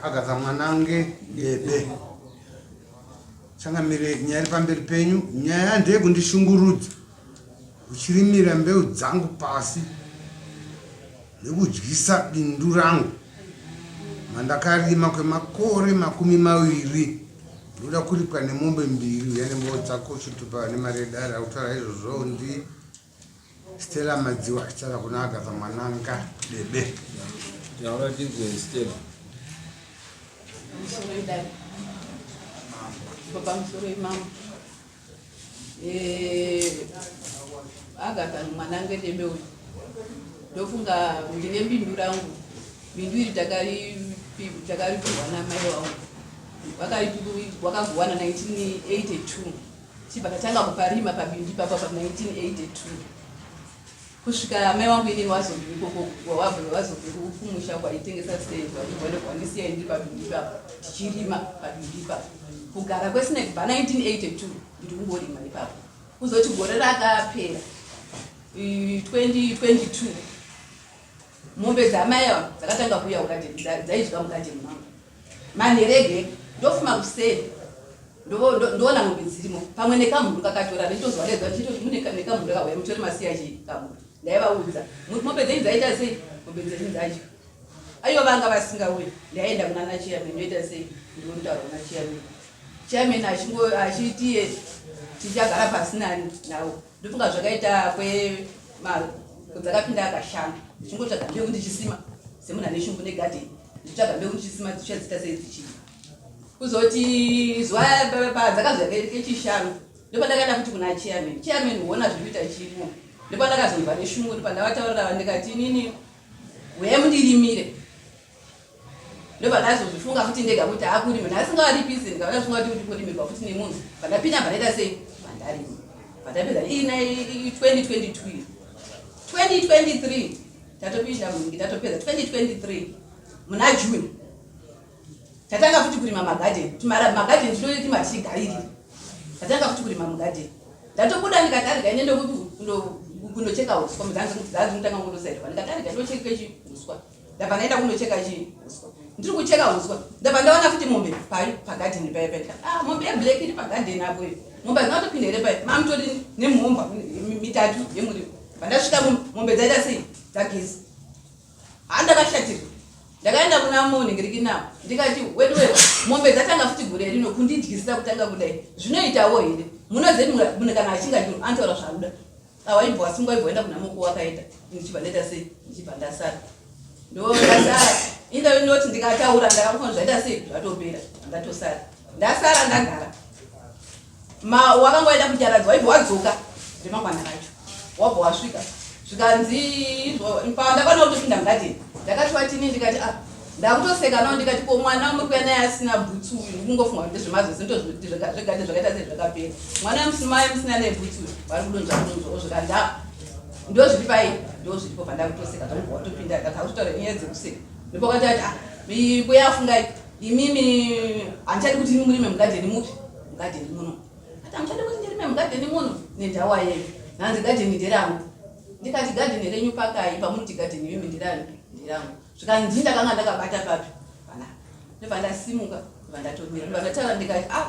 Agatha Mwanange Debe. Changamire, nyaya iri pamberi penyu, nyaya ndeyekundishungurudza uchirimira mbeu dzangu pasi nekudyisa bindu rangu mandakarima kwemakore 20. Ndoda kuripwa nemombe mbiri. Uya nemboo dzako chitupa nemari yedare. Akutaura izvozvo ndi Stella Madziwa achitaura kuna Agatha Mwananga Debe. Taura tinzwe Stella. Pamusoro idare. Pamusoro imambo. Eh, Agatha Mwananga Debe uyu. Ndofunga ndine bindu rangu. Bindu iri takaripihwa namai vangu. Wakagowana 1982. Chibva tatanga kuparima pabindu ipapa pa 1982 kusvika amai vangu inini wazobva ikoko wazobva kumusha kwaitengesa stand wandisiya ndiri pabindu ipapa tichirima pabindu ipapa kugara kwesine kubva 1982 ndiri kungorima ipapo kuzoti gore rakapera 2022 mombe dzamai ava dzakatanga kuuya kugadheni dzaidya mugadheni mangu manherege ndofuma kuseni ndoona mombe dzirimo pamwe nekamhuru kakatora nditozwa redza ndichitoti mune nekamhuru kakauya mutore masiya chii kamhuru ndaivaudza mombe dzenyu dzaita sei mombe dzenyu dzacho aiwa vanga vasingauyi ndaienda kunana chairman ndoita sei ndinotaura kuna chairman chairman achitiye tichagara pasi nani nawo Ndofunga zvakaita kwe dzakapinda akashanu ndichingotsvaga mbeu ndichisima semunhu ane shungu negadheni ndichitsvaga mbeu ndichisima dzichadziita sei dzichii kuzoti zuva padzakazouya kechishanu ndopandakaenda futi kuna chairman chairman huona zviri kuita chirimo ndopandakazonzwa neshungu ndopandavataurira ndikati inini huyai mundirimire ndopandazozvifunga futi ndega kuti akurima ndasingavaripisi ndikavafunga kuti kuti kurimirwa futi nemunhu pandapinda pandaita sei pandarima pandapedza ina 2022 2023 tatopinda mungi tatopedza 2023 muna june tatanga futi kurima magadheni magadheni tinotima tichigaririra tatanga futi kurima mugadheni ndatobuda ndikatarika ine ndokundocheka uswa dzanzikutanga kundosairwa ndikatarika ndocheka uswa ndabva ndaenda kundocheka chii uswa ndiri kucheka uswa ndabva ndaona futi mombe payo pagadheni paya paya ah mombe yeblack iri pagadheni apo iyo mombe hadzina kutopinda here paya mamutori nemhomba mitatu yemuriwo pandasvika mombe dzaita sei dzageza handakashatirwa ndakaenda kuna munhingirikinawo ndikati weduwe mombe dzatanga futi gore rino kundidyisira kutanga kudai zvinoitawo here munoziva munhu kana achinge anotaura zvaanoda awaibva wasungwa waibva waenda kuna moko wakaita ndichibva ndaita sei ndichibva ndasara ndosara inda ndoti ndikataura ndakakuona zvaita sei zvatopera ndatosara ndasara ndagara ma wakanga waenda kunyaradzo waibva wadzoka remangwana racho wabva wasvika zvikanzi pandakwana kutopinda mugadheni ndakati watini ndikati ah ndakutoseka nao ndikati ko mwana muri kuya naye asina bhutsu uyu ndikungofunga kuti ndezvemazozi ndozvegade zvakaita sei zvakapera mwana mai musina nebhutsu uyu vari kudonzva kudonzvawo zvikanda ndozviri pai ndozviripo pandakutoseka zvangu watopinda ndakakutotaura nyaya dzekuseka ndopakati ati ah mbuya afungai imimi handichadi kuti imi murime mugadheni mupi mugadheni muno ati hamuchadi kuti ndirime mugadheni muno nendawa yedu nhanzi gadheni nderangu ndikati gadheni renyu pakai pamunoti gadheni imimi nderani nderangu Zvikanzi ndini ndakanga ndakabata papi panapa. Ndobva ndasimuka ndobva ndatomira ndobva ndataura ndikati ah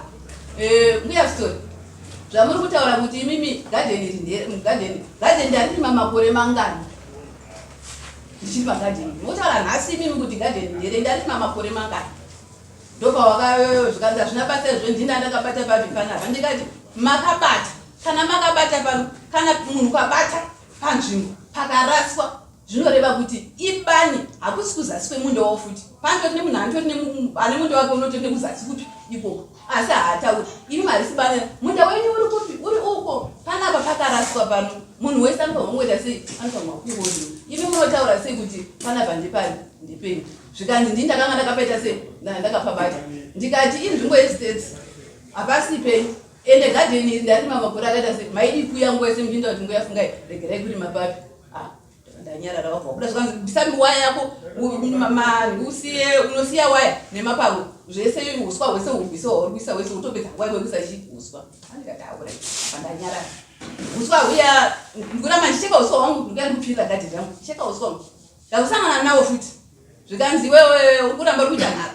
eh, mbuya story zvamuri kutaura kuti imimi garden iri ndere garden garden ndarima makore mangani ndichiri pagarden motaura nhasi imimi kuti garden ndere ndarima makore mangani ndopawaka zvikanzi hazvina basa izvo ndini ndakabata papi panapa ndikati makabata kana makabata pano kana munhu ukabata panzvimbo pakaraswa Zvinoreva kuti ibani hakusi kuzasi kwemunda wavo futi. Panotori nemunhu anotori ane munda wake unotori nekuzasi kupi ikoko. Asi haatauri. Imi harisi bani. Munda wenyu uri kupi? Uri uko. Panapa pakaraswa pano. Munhu wese anofanirwa kungoita sei? Anofanirwa kungorima. Imi munotaura sei kuti panapa ndepani? Ndepenyu. Zvikanzi ndini ndakanga ndakapaita sei? Ndanga ndakapabata. Ndikati inzvimbo yestates. Hapasi penyu. Ende gadheni iri ndarima makore akaita sei? Maidii kuuya nguva yese muchienda kuti nguva yafungai regerai kurima papi? Ah, ndanyarara wabva wabuda zvikanzi bvisa waya yako usiye unosiya waya nemapako zvese uswa hwese hubvise hwauri kuisa wese utopedza nguva yako yekuisa chi uswa andikati aura pandanyarara uswa huya ndikuramba ndicheka uswa hwangu ndikuya ndikupfirira gadheni rangu cheka uswa hwangu ndakusangana nawo futi zvikanzi wewe uri kuramba uri kuita nharo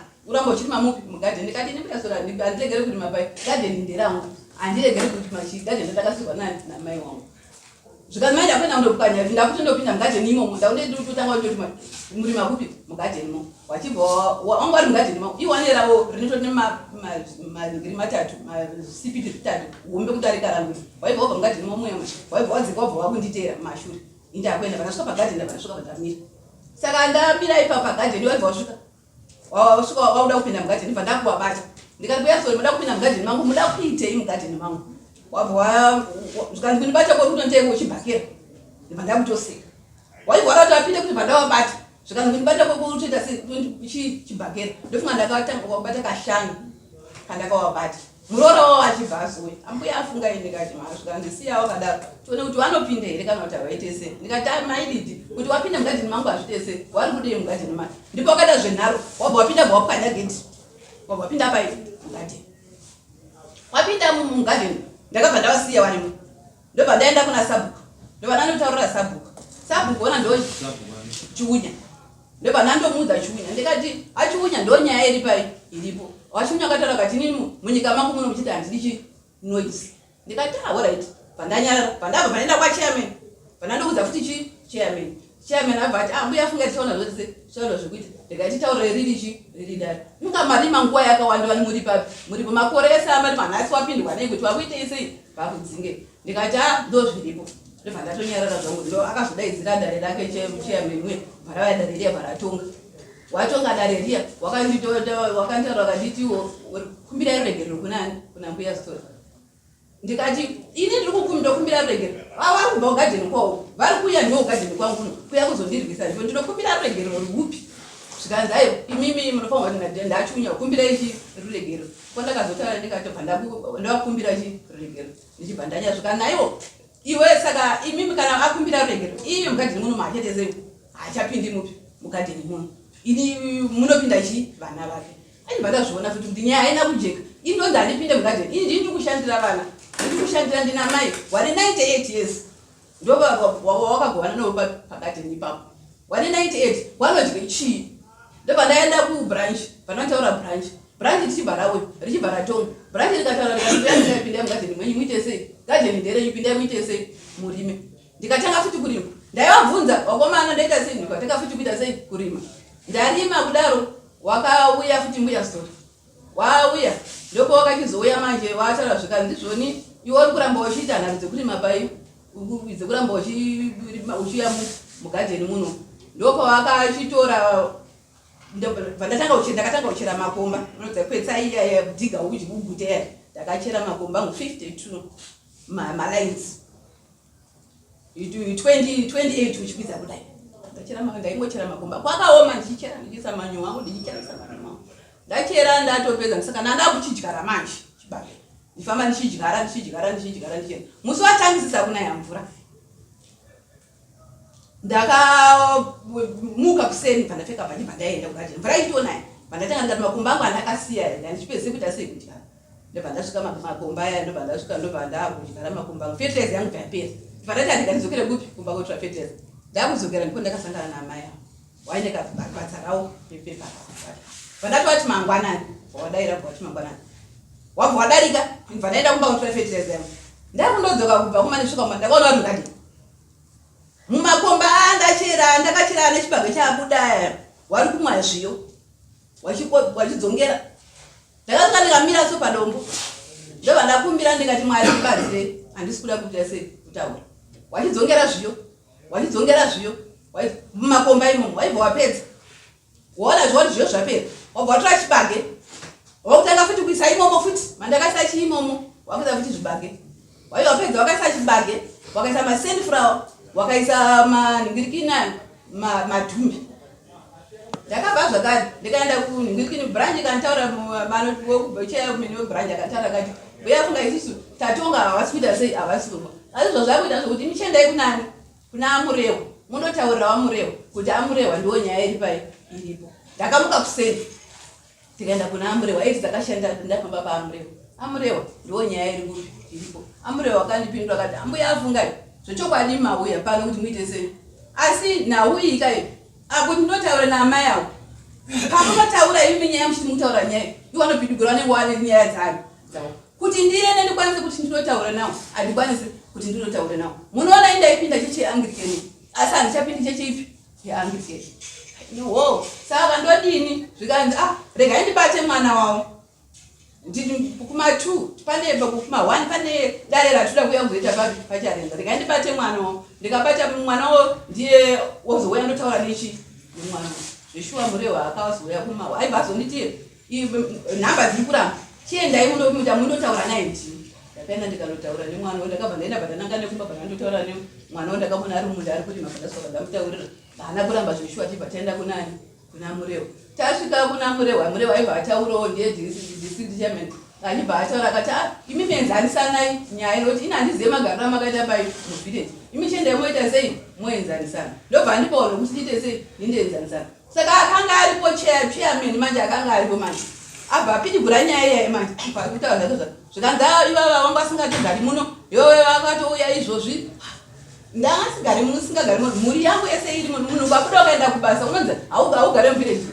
kurima mupi mugadheni. Ndikati ini mbuya handiregere kurima pai gadheni nderangu, handiregere kurima chii gadheni ndakasirwa nani namai wangu. Zvikanzi mai ndakuenda kundopwanya ndakutondopinda mugadheni imomo ndakutotanga kutoti murima kupi mugadheni mo wachibva wanga wari mugadheni mako iwo ane ravo rinotori nemagiri matatu masipiti zvitatu hombe kudarika rangu waibva wabva mugadheni mo muya waibva wadzika wabva wakunditeera mumashure indakuenda pandasvika pagadheni ndapandasvika pandamira saka ndamira ipa pagadheni waibva wasvika wasvika wakuda kupinda mugadheni bva ndakuvabata ndikati kuya sori muda kupinda mugadheni mangu muda kuitei mugadheni mangu wabva zvikanzi kundibata kori kutonitei uchibhakera ndibva ndakutoseka waibva wada kuti apinde kuti bva ndavabata zvikanzi kundibata kori kutoita chibhakera ndofunga ndakatanga kubata kashanu kandakawabata Muroora wavo achibva azouya, ambuya afunga ini ndikati masvika ndisiya wakadaro tione kuti vanopinda here kana kuti havaite sei. Ndikati ah, maididi kuti wapinda mugadheni mangu hazviite sei, wari kudei mugadheni manje? Ndipo wakada zvenharo, wabva wapinda bva wapwanya gate, wabva wapinda pai mugadheni. Wapinda mugadheni ndakabva ndavasiya varimo, ndobva ndaenda kuna sabhuku, ndobva ndandotaurira sabhuku, sabhuku ona ndo chiunya Ndobva ndandomuudza Chiunya ndikati aChiunya ndonyaya iri pai iripo. WaChiunya akataura akati inini munyika mangu muno muchiti handidi chi noise. Ndikati ah alright. Pandanyarara pandabva pandaenda kwachairman. Pandandoudza futi chi chairman. Chairman abva ati ah mbuya funga tichaona zvose tichaona zvekuita. Ndikati taurire riri chi riri dare. Inga marima nguva yakawanda vani muri papi. Muripo makore ese amarima nhasi wapindwa nei kuti wakuitei sei vakudzinge. Ndikati ah ndozviripo. Ndobva ndatonyarara zvangu ndo akazodaidzira dare rake chairman uye bva rauya dare riya bva ratonga. Watonga dare riya wakanditaura wakanditiwo kumbirai ruregerero kunani kuna mbuya Sithole. Ndikati ini ndiri kukumbi ndokumbira ruregerero. Vari kubva kugadheni kwavo vari kuuya ndiwo kugadheni kwangu kuno kuya kuzondirwisa ndipo ndinokumbira ruregerero rwupi. Zvikanzi aiwa imimi munofanirwa kuti ndachiunya kumbirai chi ruregerero. Kwandakazotaura ndikatobva ndakumbira chi ruregerero ndichibva ndanya zvikanzi aiwa Iwe saka imimi kana akumbira ruregerero iye mugadheni muno maachete sei haachapindi mupi mugadheni muno ini munopinda chii vana vake aibva ndazviona futi kuti nyaya haina kujeka ini ndonzi handipinde mugadheni ini ndini ndiri kushandira vana ndiri kushandira ndina mai wane 98 years ndowakagovana navo pagadheni ipapo wane 98 wanodye chii Ndobva ndaenda kubranch pandanotaura branch branch tichibva rauya richibva ratonga branch rikataura rikati pindai mugadheni mwenyu muite sei gadheni nderenyu pindai muite sei murime ndikatanga futi kurima ndaivabvunza wakomana ndaita sei ndikatanga futi kuita sei kurima ndarima kudaro wakauya futi mbuya story wauya ndopo wakachizouya manje wataura zvikanzi ndizvoni iwe uri kuramba uchiita nharo dzekurima pai dzekuramba uchiuya mugadheni muno ndopawakachitora pandatanga ndakatanga kuchera makomba unodza kwetsa iya yadhiga ugute iya ndakachera makomba angu 52 malines 28 uchikwidza kudai ndachera ndaingochera makomba kwakaoma ndichichera ndichiisa manyowa angu ndichicheresa manyowa angu ndachera ndatopedza saka ndandakuchidyara manje chibage ndifamba ndichidyara ndichidyara ndichidyara ndichidyara musi watangisisa kunaya mvura ndakamuka kuseni pandapfeka bhachi bvandaenda kugadheni mvura ichitonaya bvandatanga ndikati makumba angu andakasiya ndandichipedze kuita sei kudyara ndobva ndasvika makomba aya ndobva ndasvika ndobva ndakudyara makomba angu fertilizer yangu bvayapera bva ndati andika ndidzokere kupi kumba kotora fertilizer ndakudzokera ndipo ndakasangana naamai avo waine kabasa rawo pepepa bva ndatovati mangwanani wadaira bva wati mangwanani wabva wadarika bva ndaenda kumba kotora fertilizer yangu ndakundodzoka kubva kuma ndisvika kuma ndakaona vanhu ngadi mumakomba andachera ndakachera nechibage chabuda aya wari kumwa zviyo wachidzongera ndakasvika ndikamira so padombo ndobva ndakumbira ndikati mwari ndibatsire handisi kuda kuita sei kutaura wachidzongera zviyo wachidzongera zviyo mumakomba imomo waibva wapedza Waona zvauri zviyo zvapera. Wabva watora chibage. Wakutanga futi kuisa imomo futi. Mandakaisa chii imomo? Wakuisa futi zvibage. Waiva wapedza wakaisa chibage, wakaisa ma sunflower, wakaisa manhingirikini ayo, madhumbe. Ndakabva zvakare ndikaenda kunhingirikini branch ikanitaura chairman webranch akanitaura akati mbuya funga isusu tatonga havasi kuita sei havasi kurwa. Asi zvazvakuita zvekuti michiendai kunani? Kuna aMurehwa mundotaurira waMurehwa kuti aMurehwa ndiwo nyaya iri pai iripo. Ndakamuka kuseni tikaenda kuna aMurehwa eti dzakashanda ndafamba paAmurehwa. AMurehwa ndiwo nyaya iri kupi iripo. AMurehwa akandipindura akati ambuya afungai zvechokwadi mauya pano kuti muite sei asi nhau iyi kai akuti ndotaura naamai avo. Pamunotaura imi nyaya muchiti mukutaura nyaya iwo anopidugura vanenge wane nyaya dzani dzawo. Kuti ndiende ndikwanise kuti ndinotaura nawo handikwanisi kuti ndinotaura nawo. Munoona indaipinda chechi yeAnglican asi handichapindi chechi ipi yeAnglican. Ho saka ndodini zvikanzi ah regai ndibate mwana wavo kuma 2 pane kuma 1 pane dare ratoda kuuya kuzoita papi pacharenza regai ndibate mwana wavo ndikabata mwana wavo ndiye wozouya ndotaura nechi nemwana zveshuwa murehwa akazouya kuma aibva azonditi nhamba dziri kuramba chiendai mundomuita mundotaura naye ndini ndakaenda ndikanotaura nemwana wo ndakabva ndaenda bvatananga nekumba bvandandotaura nemwana wo ndakamuona ari mumunda ari kurima bvandasvika bvandamutaurira haana kuramba zveshuwa tibva taenda kunani kuna Murehwa. Tasvika kuna Murehwa, Murehwa aibva ataurawo ndiye district chairman achibva ataura akati ah, imi mienzanisanai nyaya nokuti ini handizive magariro amakaita pai muvillage imi chiendai moita sei moenzanisana ndobva andipawo nokuti ndiite sei ndindoenzanisana saka akanga aripo chairman manje akanga aripo manje abva apidigura nyaya iyayi manje kutaura zvake zva zvikanzi ah, ivava vanga vasingatogari muno yowe vakatouya izvozvi Ndanga muno singagari muno mhuri yangu yese iri muno munhu ukabuda ukaenda kubasa unonzi haugare muvillage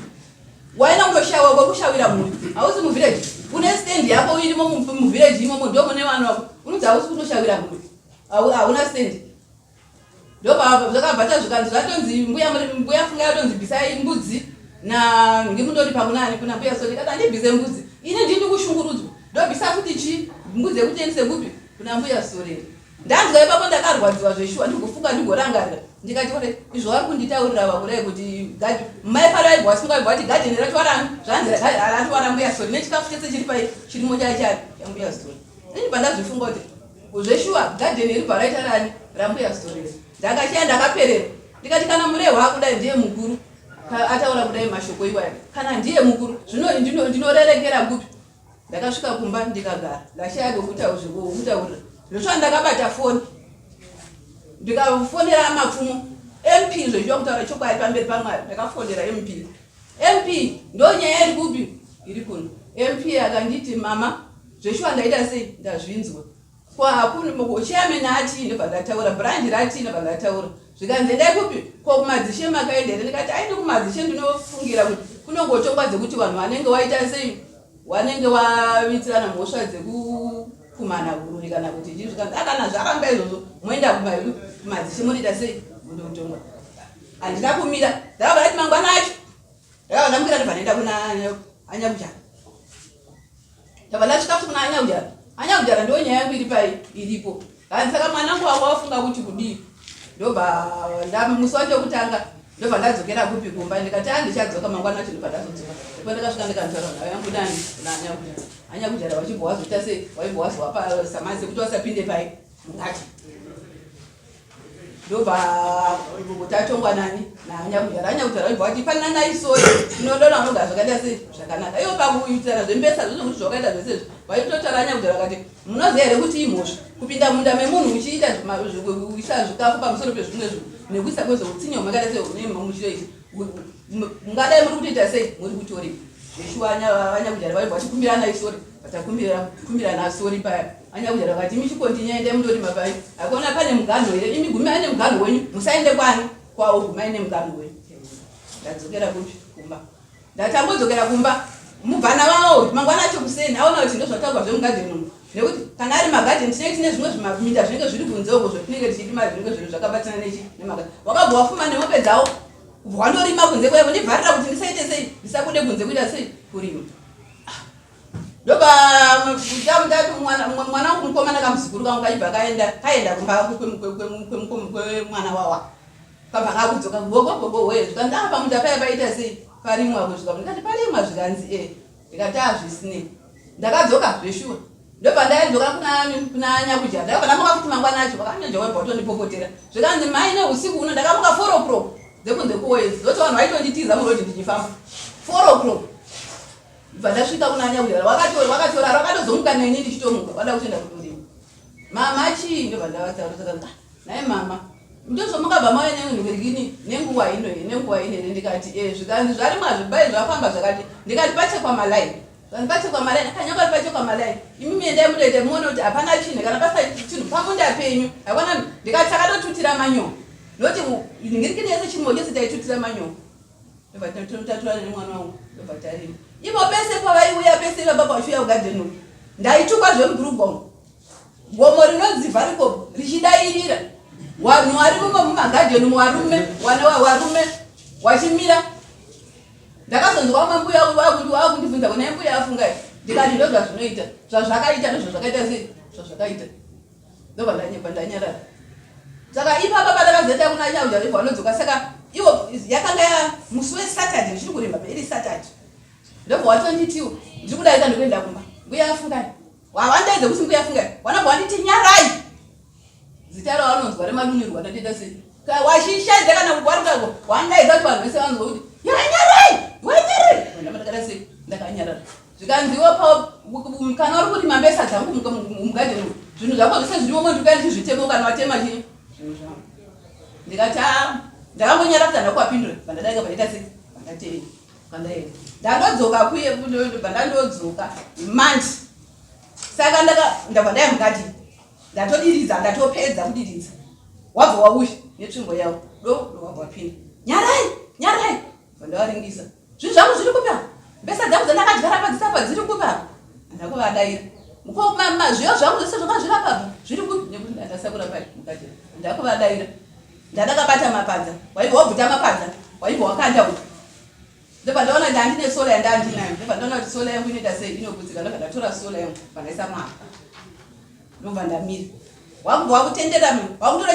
waenda kundoshawa kwekushawira mhuri hausi muvillage une stand yako irimo muvillage imomo ndo mune vanhu vako unonzi hausi kundoshawira mhuri hauna stand ndopazvakabva tazvikanzi zvatonzi mbuya mbuya funga yatonzi bvisai mbudzi na ngimundori pakunani kuna mbuya soni kati andibvise mbudzi ini ndini kushungurudzwa ndobvisa futi chi mbudzi yekuti endise kupi kuna mbuya soreri Ndanzwa ipapo ndakarwadziwa zveshuwa ndigofunga ndigorangarira ndikati ore izvo vari kunditaurira ava kudai kuti mai pari vaibva vasunga vaibva vati gadheni racho warani zvanzi racho warambuya sori nechikafu chese chiri pai chirimo chachari chambuya sori ini pandazvifunga kuti zveshuwa gadheni iri bva raita rani rambuya sori ndakashaya ndakaperera ndikati kana murehwa akudai ndiye mukuru ataura kudai mashoko iwaya kana ndiye mukuru zvino ndinorerekera kupi Ndakasvika kumba ndikagara ndashaya kwekutaurira zveshuwa ndakabata foni ndikafonera mapfumo mp zveshuwa kutaura chokwadi pamberi pamwari ndakafonera mp mp ndo nyaya iri kupi iri kuno mp akanditi mama zveshuwa ndaita sei ndazvinzwa Ko hakuna chairman atii ndobva ndataura branch ratii ndobva ndataura zvikanzi endai kupi ko kumadzishe makaenda here ndikati aindi kumadzishe ndinofungira kuti kunongotongwa dzekuti vanhu vanenge waita sei wanenge wavitirana mhosva dzekukumana huruvi kana kuti chii zvikanzi akana ah, zvaramba izvozvo moenda kumadzishe monoita sei mondotongwa handina kumira ndakabva ndati mangwana acho ndakabva ndamukira ndobva ndaenda kuna anyakujana Ndabva ndasvika futi kuna Anyaujara. Anyaujara ndiyo nyaya yangu iri pai iripo. Hanzi saka mwanangu wako wafunga kuti kudii? Ndobva musi wacho wekutanga ndobva ndadzokera kupi kumba ndikati andichadzoka mangwana acho ndobva ndazodzoka. Ndipo ndakasvika ndikanotaura nhau yangu nani kuna Anyaujara. Anyaujara wachibva wazoita sei? Waibva wazowapa samanzi yekuti wasapinde pai mukati. Ndobva tatongwa nani naanyakujara anyakujara vaibva vati pananai sori tinodona vanogara zvakaita sei zvakanaka ivo pakuitana zvembesa zvose kuti zvakaita zvese izvi vaitotaura anyakujara vakati munoziva here kuti imhosva kupinda munda memunhu uchiita kuisa zvikafu pamusoro pezvimwe zvinhu nekuisa kwezveutsinye hwamakaita sei muchiro ichi mungadai muri kutoita sei muri kutorima zveshuwa vanyakujara vaibva vachikumbirana isori vatakumbirana sori paya anyakujara vakati imi chikondinya endai mundorima pai akuona pane muganho here imi gumai nemuganho wenyu musaende kwani kwawo gumai nemuganho wenyu ndadzokera kupi kumba ndatambodzokera kumba mubvana vawo mangwana acho kuseni aona kuti ndozvataurwa zvemugadheni umu nekuti kana ari magadheni tinenge tine zvimwe zvimaminda zvinenge zviri kunze uko zvatinenge tichirima zvinenge zviri zvakabatana nechi nemagadheni wakabva wafuma nemombe dzawo kubva wandorima kunze kwaivo ndivharira kuti ndisaite sei ndisabude kunze kuita sei kurima ndobva mwana wangu mukomana kamuzukuru kangu kaibva kaenda kaenda kumba kwemwana wawa kabva kakudzoka gogogogo wee zvikanzi apa pamunda paya paita sei parimwa kusvika ndikati parimwa zvikanzi e ndikati azvisinei ndakadzoka zveshuwa ndobva ndaidzoka kuna nyakudya ndakabva ndamuka futi mangwana acho vakanyanzva waibva watondipopotera zvikanzi mai neusiku uno ndakamuka four o'clock dzekunze kuoezi zoti vanhu vaitonditiza murodhi ndichifamba four o'clock bva ndasvika kuna nyakudya vakatorara vakatozomuka neni ndichitomuka vada kutoenda kundorima mama chii ndobva ndavataura ah, nhai mama ndozvamukabva mauya nenhurikini nenguva ino nenguva ino here ndikati e zvikanzi zvarimwa zvibai zvafamba zvakati ndikati pachekwa malaini Vanhu pachekwa malaini akanyangwa ari pachekwa malaini imi miendai munoita muone kuti hapana chinhu kana pasina chinhu pamunda penyu hakwana ndikati takatotutira manyowa noti ngirikini yese chimwe chese taitutira manyowa Ndobva tatorana nemwana wangu ndobva tarima. Ivo pese pavaiuya pese ivapa vachiuya kugadheni uku ndaitukwa zvemubhurugwa umu. Gomo rinonzi Varikob richidairira vanhu vari mumo mumagadheni umu varume wana varume wachimira. Ndakazonzwa vamwe mbuya vakundibvunza kuna mbuya afungai ndikati ndozvazvinoita zvazvakaita ndozvazvakaita sei zvazvakaita. Ndobva ndanyepa ndanyarara. Saka ipapa pandakazoita kuna nyauja vebva vanodzoka saka ivo yakanga ya musi weSaturday ndichiri kurima iri Saturday. Ndobva watonditiwo ndiri kudaita ndikuenda kumba. Mbuya afungai. Wavandaidza kuti mbuya afungai. Wanobva wanditi nyarai. Zita ravanonzwa remadunirwa ndandiita sei? Wachishaidza kana kugwaruka wandaidza kuti vanhu vese vanzwa kuti nyarai wanyarai. Ndakadai sei? Ndakanyarara. Zvikanzi iwe kana uri kurima mbesa dzangu mugadheni umu zvinhu zvako zvese zvirimo mondikuya ndichizvitema kana watema chii zvinhu zvangu. Ndikati a ndakangonyara kuti handina kuwapindura pandadarika pandaita sei pandatenda pandaenda ndandodzoka kuye ndobva ndandodzoka manje saka ndaka ndabva ndaya mugadheni ndatodiridza ndatopedza kudiridza wabva wauya netsvimbo yavo do wabva wapinda nyarai nyarai Ndavaringisa. Zvinhu zvangu zviri kupi apa? Mbesa dzangu dzandakadyara padzisi apa dziri kupi apa? Ndakuvadaira. Mukoma zviyo zvangu zvese zvakazvirapa apa zviri kupi? Nekuti ndandasakura pai mukati. Ndakuvadaira. Ndandakabata mapadza. Waibva wabvuta mapadza. Waibva wakanda uku. Ndobva ndaona kuti handine sola yandandinayo. Ndobva ndaona kuti sola yangu inoita sei inoputsika. Ndobva ndatora sola yangu. Pandaisa mapa. Ndobva ndamira. Wakubva wakutendera munhu. Wakutora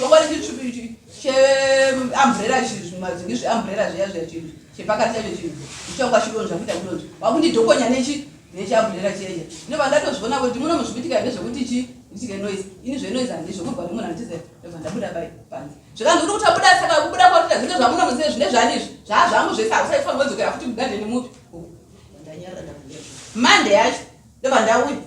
wangwari cheambrera zvingi zveambrera zviya zviya chinhu chepakati chacho chinhu chichangwa chidonzva kuita kudonzva. Wakundidhokonya nechi nechiambrera chiya chiya. Ndobva ndatozviona kuti muno muzvikuitika ndezvekuti chi nditike noise. Ini zvenoise handizvo kurwa nemunhu handitize. Ndobva ndabuda pai panze. Zvikanzi uri kutabuda saka kubuda kwakuita zvine zvamuno muzive zvine zvani izvi. Zvaa zvangu zvese hausaifanirwa kudzokera futi mugadheni mupi. Ndanyarara ndabva. Monday yacho ndobva ndauya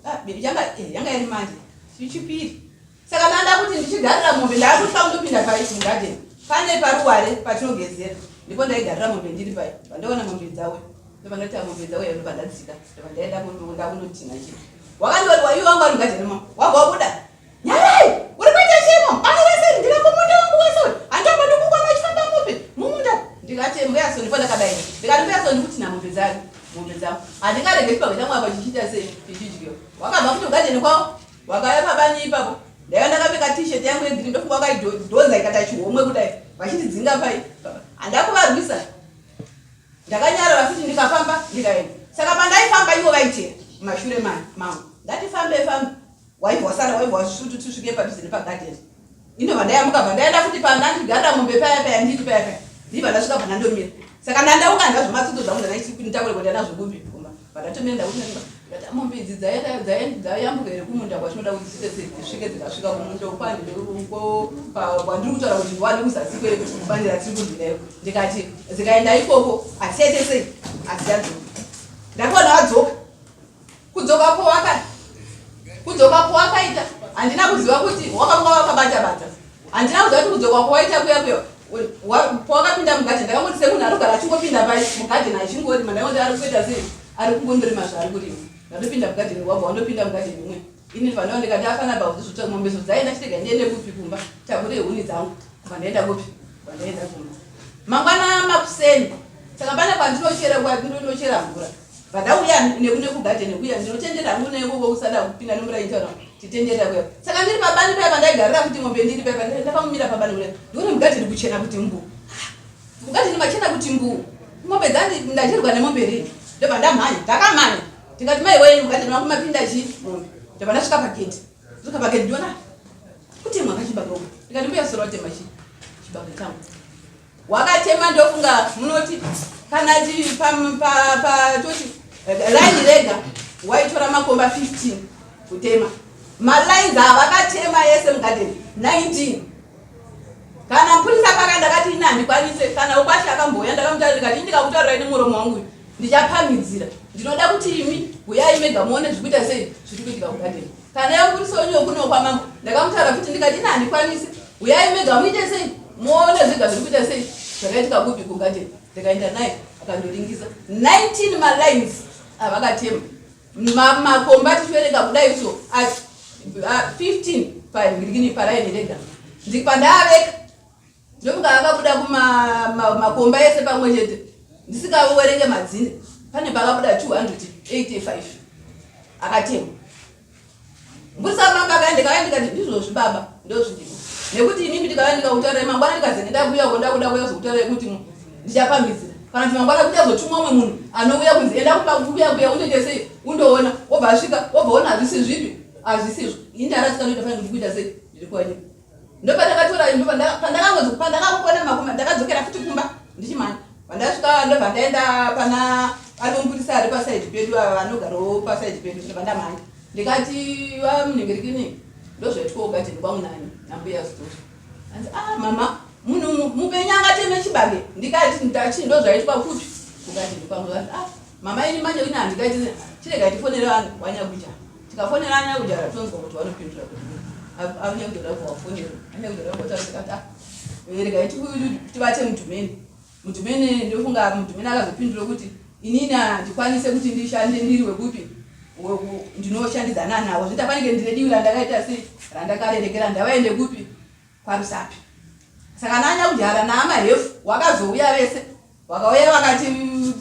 ah, yanga eh, yanga iri manje chipiri saka ndanda kuti ndichigarira mombe ndakutya kundopinda pai mugadheni pane paruware patinogezera ndipo ndaigarira mombe ndiri pai pandaona mombe dzauya ndobva ndaita mombe dzauya ndobva ndadzika ndobva ndaenda ndakundotinha chii wakandori iwe wangu ari mugadheni mo wabva wabuda Nyarai! Uri kuita chimo? Bani rese ndira kumunda wangu wese uyu. Handamba ndikukwana uchifamba mupi? Mumunda. Ndikati mbuya so ndipo ndakadai. Ndikati mbuya so ndikuti na mombe dzangu. Mombe dzangu. Handingarege chibage changu apa chichiita sei? Chichidyiwa. Wakabva kuti ugadheni kwavo. Wakauya pabani ipapo. Ndaiva ndakapfeka t-shirt yangu yegreen ndofunga wakaidhonza ikata chihomwe kudai. Vachitidzinga pai. Handakuvarwisa. Ndakanyarara futi ndikafamba ndikaenda. Saka pandaifamba ivo vaitera mumashure mangu. Ndati fambe fambe. Waibva wasara waibva wasvutu tisvike padhuze nepagarden. Indobva ndayamuka bva ndaenda futi pandandigara mombe paya paya ndiri paya paya. Ndibva ndasvika bva ndandomira. Saka ndandauka ndazvematsutso zvangu ndanditakure kuenda nazvo kumbi kumba. Bva ndatomira ndakuti ndikati mombe idzi dzayambuka here kumunda kwatinoda kuti dziite sei dzisvike dzikasvika kumunda kwandiri kutaura kuti ndiwane kuzasi kwebani ratiri kurwira ndikati dzikaenda ikoko hatichaite sei hatichadzoka. Ndakaona vadzoka. Kudzoka kwawaka kudzoka kwawakaita handina kuziva kuti wakanga wakabata bata. Handina kuziva kuti kudzoka kwawaita kuya kuya pawakapinda mugadheni ndakangoti semunhu arikugara achingopinda pai mugadheni achingorima ndakangoti ari kuita sei ari kungondorima zvaari kurima ndatopinda mugadheni wabva wandopinda mugadheni imwe ini ndibva ndikati afana ba kuti mombe zo dzaenda chitega ndiende kupi kumba takure huni dzangu kubva ndaenda kupi kubva ndaenda kumba mangwana makuseni saka pane kwandinochera kwandinochera mvura Vandauya nekune kugadheni kuya ndinotendera hangu nekoko kusada kupinda nemuraini taura titendera kuya saka ndiri pabani paya pandaigarira kuti mombe ndiri paya ndakamumira pabani kuya ndione mugadheni kuchena kuti mbu mugadheni machena kuti mbu mombe dzandi ndachirwa nemombe rii ndobva ndamhanya ndakamhanya ndikati mai wee mugadheni wangu mapinda chii mombe ndobva ndasvika pagedhi ndosvika pagedhi ndiona kutemwa kachibage uku ndikati mbuya soro watema chii chibage changu Wakatema ndofunga munoti kana patoti line rega waitora makomba 15 kutema malines avakatema yese mugadheni 19 kana mupurisa paka ndakati ini handikwanise kana ukwasha akambouya ndakamutaura ndikati ndikakutaurira ini muromo wangu ndichapamhidzira ndinoda kuti imi huyai mega muone zvikuita sei zviri kuitika kugadheni Kana yamupurisa wenyu wekuno kwamambo ndakamutaura futi ndikati ini handikwanisi huyai mega muite sei muone zvega zviri kuita sei zvakaitika kupi kugadheni ndikaenda naye akandoringisa 19 malines avakatema makomba tichiverenga kudai so 15 pangirikini paraini rega ndikwandaaveka. Ndomuka akabuda kumakomba ese pamwe chete ndisikaverenge madzinde pane pakabuda 285 akatemwa. Mbusa mamba akaya ndikauya ndikati ndizvozvi baba ndozvirimo nekuti inini ndikauya ndikakutaurirai mangwana ndikazenge ndakuuya ko ndakuda kuuya kuzokutaurirai kuti ndichapamhidzira kana kuti mangwana kuchazotumwa umwe munhu anouya kunzi enda kumba kuuya kuya undoite sei undoona wobva asvika wobva ona hazvisi zvipi hazvisizvo ini ndarasika ndoita fanira kuti kuita sei ndiri kuwanyika ndopandakatora pandakangozi pandakangona makoma ndakadzokera futi kumba ndichimhanya pandasvika ndobva ndaenda pana anomupurisa ari pasaidi pedu ava vanogarawo pasaidi pedu ndobva ndamhanya ndikati vamunhengerekini ndozvaitwa ugadheni kwangu nani nambuya story anzi ah mama munhu mupenyu angateme chibage ndikati ndachi ndozvaitwa kupi kugadheni kwangu anzi ah mama ini manje ini handikaiti chirega tifonere vanhu wanyakuja tikafonera anyakujara tonzwa kuti vanopindura kuti anyakujara kuvafonera anyakujara kuvafonera tikati ah regai tibate mudhumeni mudhumeni ndofunga mudhumeni akazopindura kuti inini handikwanise kuti ndishande ndiri wekupi ndinoshandidzana navo zvita panenge ndine divi randakaita sei randakarerekera ndavaende kupi kwaRusape. Saka naNyakujara naAmahefu wakazouya vese wakauya vakati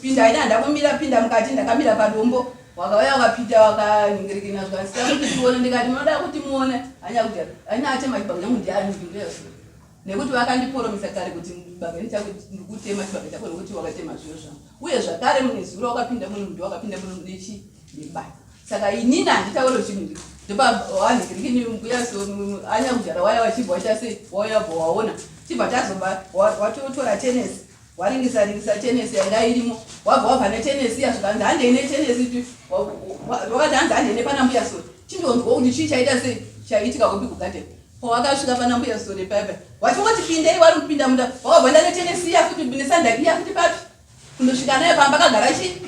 pinda ina ndakumira pinda mukati ndakamira padombo wakauya wakapinda wakaningirikina zvikasika kuti tione ndikati munoda kuti muone anyakujara anya atema chibage changu ndiani ndiyasura nekuti vakandiporomisa kare kuti bage ndichako ndikutema chibage chako nekuti wakatema zviyo zvangu uye zvakare mune zuro wakapinda muno ndi wakapinda muno nechi nebani saka inini handitaure chinhu ndopawanhikirikini mbuya anyakujara waya wachibva waita sei wauya bva waona chibva tazoba watotora tenesi waringisa ringisa tenesi yanga irimo wabva wabva netenesi iya zvikanzi handei netenesi wakati hanzi handei nepana mbuya sori chindonzwa kuti chii chaita sei chaiitika kupi kugadheni pawakasvika pana mbuya sori paipa wachingoti pindei wari kupinda munda wakabva enda netenesi iya futi nesandaki iya futi papi kundosvika naye pamba kagara chi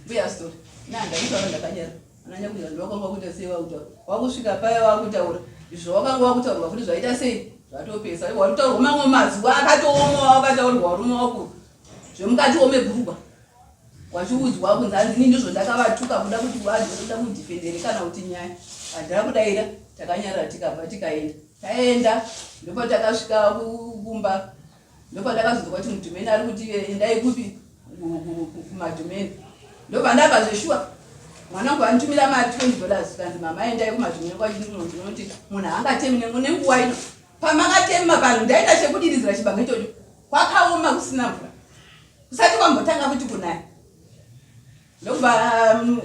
mbuya story nandakutaura ndakanyara ananyakuita ndowakanga wakuita sei wakutaura wakusvika paya wakutaura izvo wakanga wakutaurwa futi zvaita sei zvatopesa wakutaurwa mamwe mazuva akatooma wakataurwa varume wakuru zvemukati wome bhurugwa wachiudzwa kunzi hanzi ini ndizvo ndakavatuka kuda kuti vazoda kudhifendere kana kuti nyaya handina kudaira takanyarara tikabva tikaenda taenda ndopatakasvika kumba Ndopandakazonzwa kuti mudhumeni ari kuti endai kupi kumadhumeni. Ndobva ndabva zveshuwa mwana wangu anditumira mari 20 dollars kanzi mama endai kumadhumeni kwachinoti munhu haangatemi nenguva ino pamakatema vanhu ndaita chekudiridzira chibage ichocho kwakaoma kusina mvura kusati kwambotanga kuti kunaya ndobva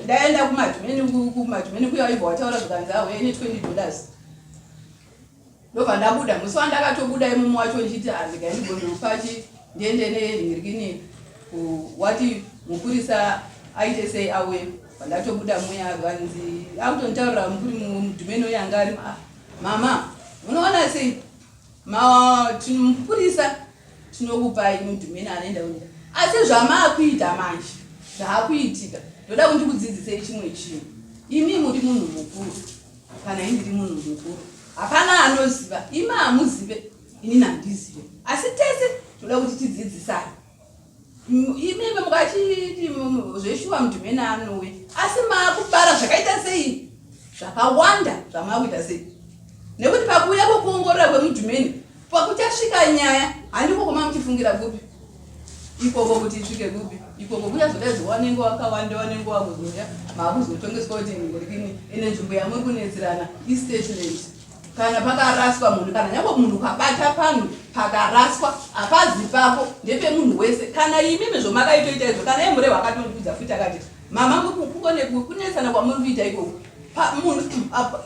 ndaenda kumadhumeni kumadhumeni kuya waibva wataura zvikanzi auya ine 20 dollars Ndobva ndabuda musi wandakatobuda imomo wacho ndichiti handika ah, ndigondopachi ndiende nenhirikini wati mupurisa aite sei auye pandatobuda muya vanzi akutonditaurira mukuri mudhumeni uye anga ari ah, mama unoona sei mupurisa tinokupai mudhumeni anoenda kuenda asi zvamaakuita manje zvaakuitika ndoda kundikudzidzisei chimwe chinhu imi muri munhu mukuru Kana ini ndiri munhu mukuru, hapana anoziva, imi hamuzive, inini handizive, asi tese toda kuti tidzidzisane. Imimi mukachiti zveshuwa mudhumeni anouya, asi maakubara zvakaita sei zvakawanda zvamaakuita sei nekuti pakuuya kwokuongorora kwemudhumeni pakuchasvika nyaya handiko kwamamuchifungira kupi ikoko kuti isvike kupi ikoko kuchazodaidzwa wanenge wakawanda wanenge wakuzouya maakuzotongeswa kuti ngorikini ine nzvimbo yamuri kunetserana istatement kana pakaraswa munhu kana nyangwe munhu ukabata panhu pakaraswa hapazi pako ndepemunhu wese kana imimi zvomakaitoita izvo kana yemurehwa akatondiudza futi akati mama kunetsana kwamuri kuita ikoko munhu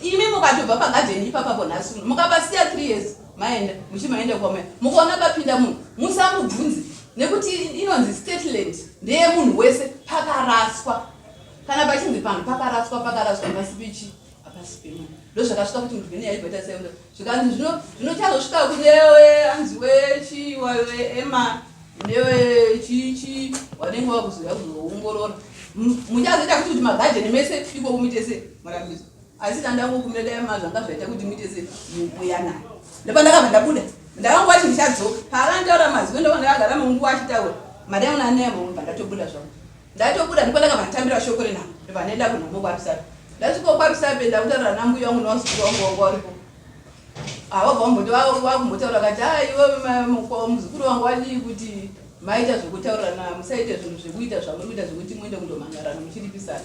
imi mukatobva pagadheni ipapapo nhasi uno mukapasiya three years maenda muchimaenda kwamai mukaona papinda munhu musamubvunze nekuti inonzi stateland ndeyemunhu wese pakaraswa kana pachinzi panhu pakaraswa pakaraswa pasipichi hapasi pemunhu ndozvakasvika kuti munhu vene yaibata seunda zvikanzi zvino zvinochazosvika kunewe anzi wechi ema newe chichi wanenge wakuzouya kuzoongorora muchazoita kuti kuti magadheni mese ikoko muite se murambidzo asi tandangokumira dai mazvanga zvaita kuti muite se muyanani ndopandakabva ndabuda ndakangova chi ndichadzoka paakantaura mazwi ndova ndakagara munguva achitaura mari yangu nanemo bva ndatobuda zvangu ndatobuda ndipo ndakabva ndatambira shoko renhamo ndobva ndaenda kunhamo kwarusape ndasvika kwarusape ndakutaura nambuya wangu nevazukuru wangu wanga waripo. Vabva vakumbotaura vakati a iwe muzukuru wangu wadii kuti maita zvekutaurirana, musaite zvinhu zvekuita zvamuri kuita zvekuti muende kundomhangarana muchiripisana.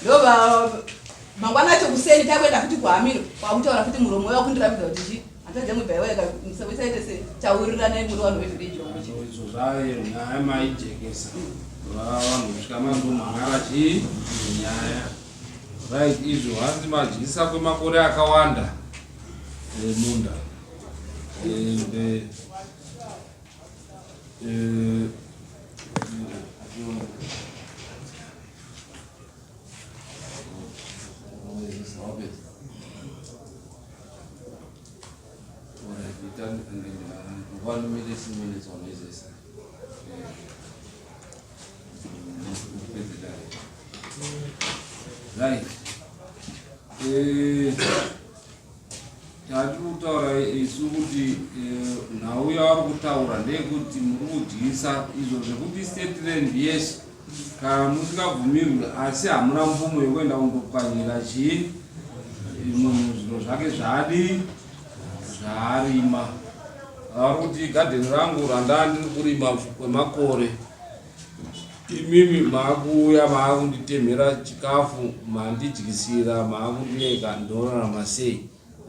Ndova mangwana acho kuseni takuenda futi kuhamiro, kwakutaura futi muromo wakundirambidza kuti chi hanzvadzi yangu ibva iweka, musaite se tauriranai muri vanhu vevhireji wangu chi. Izvo zvayo nyaya maijekesa, vanhu kusvika mandomhan'ara chii nyaya, right? Izvo hanzi madyisa kwemakore akawanda munda and 1 minute, 2 minutes on this. Right. Tati kutaura isu kuti nhau yavari kutaura ndeyekuti muri kudyisa izvo zvekuti state land, yes, kana musingabvumirwi, asi hamuna mvumo yekuenda kundopwanyira chii munhu zviro zvake zvaadii zvaarima. Vari kuti gadheni rangu randaa ndiri kurima kwemakore, imimi maakuuya maakunditemhera chikafu, mandidyisira, maakundirega, ndorarama sei?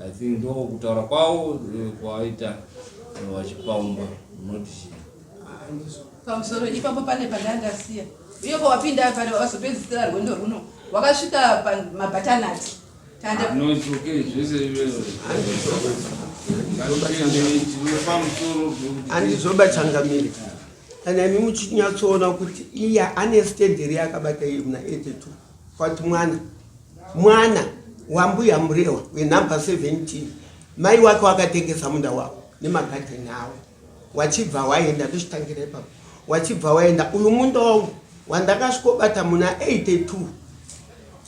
I think ndo kutaura kwavo kwaita vachipaumba. Munoti chii? Pamusoro ipapo pane pandandasiya uye pawapinda pane wazopedzisira rwendo runo wakasvika pamabhaternut tanda. No, it's okay, zvese izvozvo tine pamusoro. Handizoba changamire, kana imi muchinyatsoona kuti iye ane stand yaakabata iyi muna 82, kwati mwana wambuya Murewa wenhamba 17, mai wake wakatengesa munda wavo nemagadheni avo, wachibva waenda. Tochitangira ipapo, wachibva waenda. Uyu munda wangu wandakasvikobata muna 82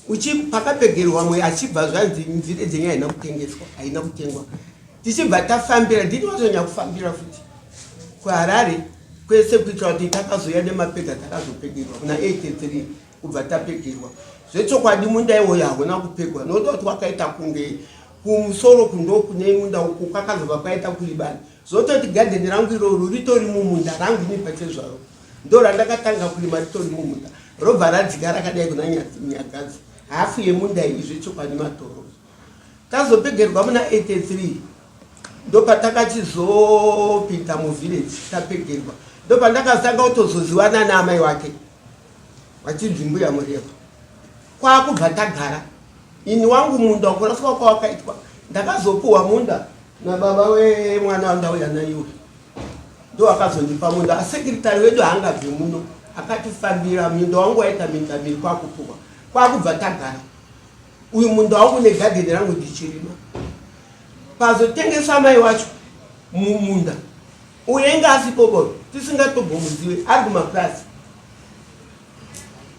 uchi pakapegerwa mwe, achibva zvanzi nzire dzenyu haina kutengeswa, haina kutengwa. Tichibva tafambira, ndini watonya kufambira futi kuHarare kwese kuitira kuti takazoya nemapega, takazopegerwa muna 83. Kubva tapegerwa, zvechokwadi munda iwoyo hauna kupegwa, nokuda kuti wakaita kunge kumusoro kundo kune munda uku kwakazobva kwaita kuibana. Zvototi gadheni rangu iroro ritori mumunda rangu ini pachezvaro, ndo randakatanga kurima, ritori mumunda, robva radzika rakadai kuna Nyagadzi, hafu yemunda iyi. Zvechokwadi matoro. Tazopegerwa muna 83, ndopatakachizopinda muvillage. Tapegerwa, ndopandakazotanga kutozoziwana naamai wake vachinzi mbuya Mureva. Kwakubva tagara. Ini wangu munda kuraswa kwawakaitwa, ndakazopuhwa munda nababa wemwana wandauya naiwe, ndo akazondipa munda. Asekiritari wedu haangabvi muno, akatifambira. Munda wangu waita minda miri, kwakupuhwa, kwakubva tagara. Uyu munda wangu negadheni rangu ndichirima. Pazotengeswa mai wacho mumunda uye nga asipo bodo, tisingatombomuzive, ari kumapurazi.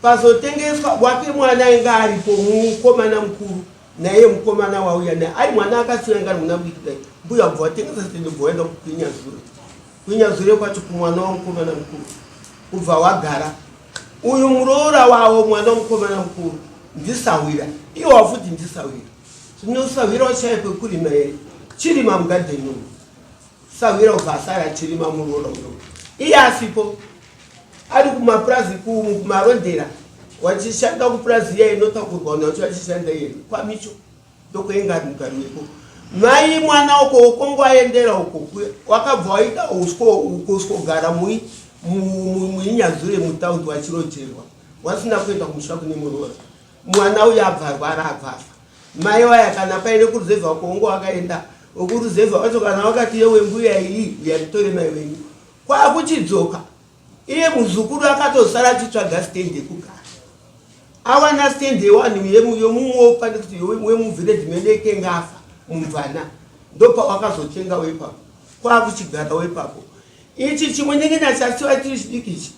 Pazotengeswa wake mwana ainga aripo, mukomana mukuru, naiye mukomana wauya naye ari mwana akasiya anga ari muna mudiki kudai. Mbuya bva watengesa stand, bva waenda kukwinyazure. Kwinyazure kwacho kumwana wamukomana mukuru, kubva wagara. Uyu muroora wavo, mwana wamukomana mukuru, ndisahwira iwo futi, ndisahwira. Zvinosahwira washaya kwekurima here? Chirima mugadheni umu, sahwira. Ubva asara achirima muroora uyo, iye asipo, ari kumapurazi kumarondera, wachishanda kupurazi iya inotakurwa vanhu vacho vachishanda iye kwamicho, ndokuenga ari mugari weko. Mai mwana uko ukongo aendera uko, wakabva waita uswogara muinyazure mutaundi, wachirojerwa, wasina kuenda kumusha kune muroora. Mwana uyo abva arwara, abva afa. Mai waya kana paine kuruzevha uko wakaenda wekuruzevha wacho, kana wakati yewe mbuya iyi uyanditore mai wenyu, kwakuchidzoka. Iye muzukuru akatosara achitsvaga stand yekugara. Awana stand yewanhu yemumwewo, pane kuti wemuvhireji medu ekenga afa mumvana, ndopawakazotengawo ipapo, kwakuchigarawo ipapo. Ichi chimwe nengena chasiwa chiri chidiki ichi,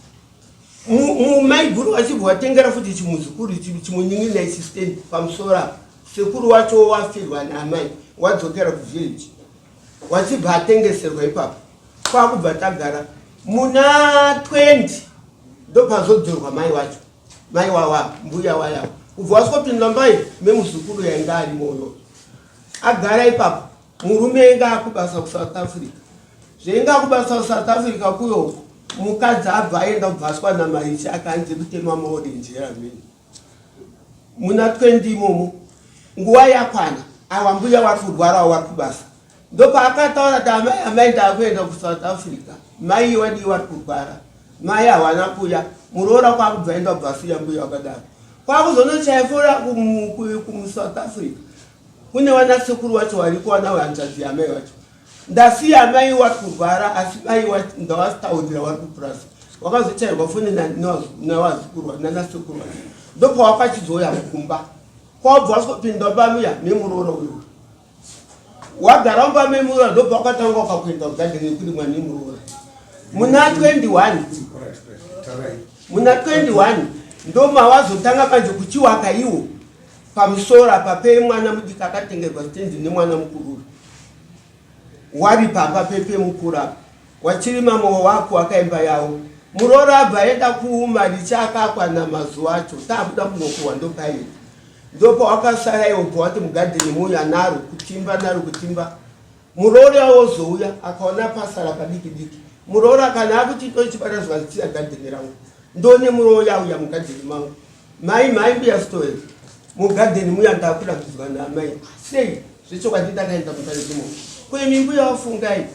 maiguru vachibva watengera futi chimuzukuru chimunin'ina ichi stand pamusoro apa. Sekuru wacho wafirwa naamai, wadzokera kuvillage, wachibva atengeserwa ipapo, kwakubva tagara. Muna 20 ndopazodzorwa mai wacho, mai wawa mbuya wayawo, kubva waswopinda mai memuzukuru yainga arimoyo, agara ipapo. Murume inga akubasa kuSouth Africa. Zveinga kubasa kuSouth Africa kuyoko, mukadzi abva aenda kubva aswa namaichi akanzi kutema maorenji amene. Muna 20 imomo nguva yakwana awa mbuya wari kurwara wari kubasa ndopaakataura kuti amai amai ndakuenda kusouth africa mai wadii wari kurwara mai hawana kuya muroora kwakubva enda kubva asiya mbuya wakadaro kwakuzonochaifora kumusouth africa kune vanasekuru wacho wariko wana hanzvadzi yamai wacho ndasiya amai wari kurwara asi mai ndawataurira wari kupurasa wakazochairwa foni nawazukuru nanasekuru wacho ndopawakachizouya kumba kwabva wasopinda pamuya memuroora uyu wagara mumba memuroora ndobva wakatanga wakakuenda kugadheni yekurimwa nemuroora muna 21 muna 21 ndomawazotanga manje kuchiwaka iwo pamusoro apa pemwana mudiki akatengerwa stendi nemwana mukuru wari pamba pepemukuru apa wachiri mamwe wako akaimba yawo muroora abva aenda kumaricha akakwana mazuva acho taakuda kunokuwa ndopaii ndopawakasara iwo bva wati mugadheni muuya naro kutimba naro kutimba muroora wozouya akaona pasara padiki diki muroora kana akuti ndochibata zvikanzisiya gadheni rangu ndone muroora auya mugadheni mangu mai mai mbuya story mugadheni muya ndakurambidzwa naamai sei zvechokwadi ndakaenda mutarezimo kuimi mbuya wafungai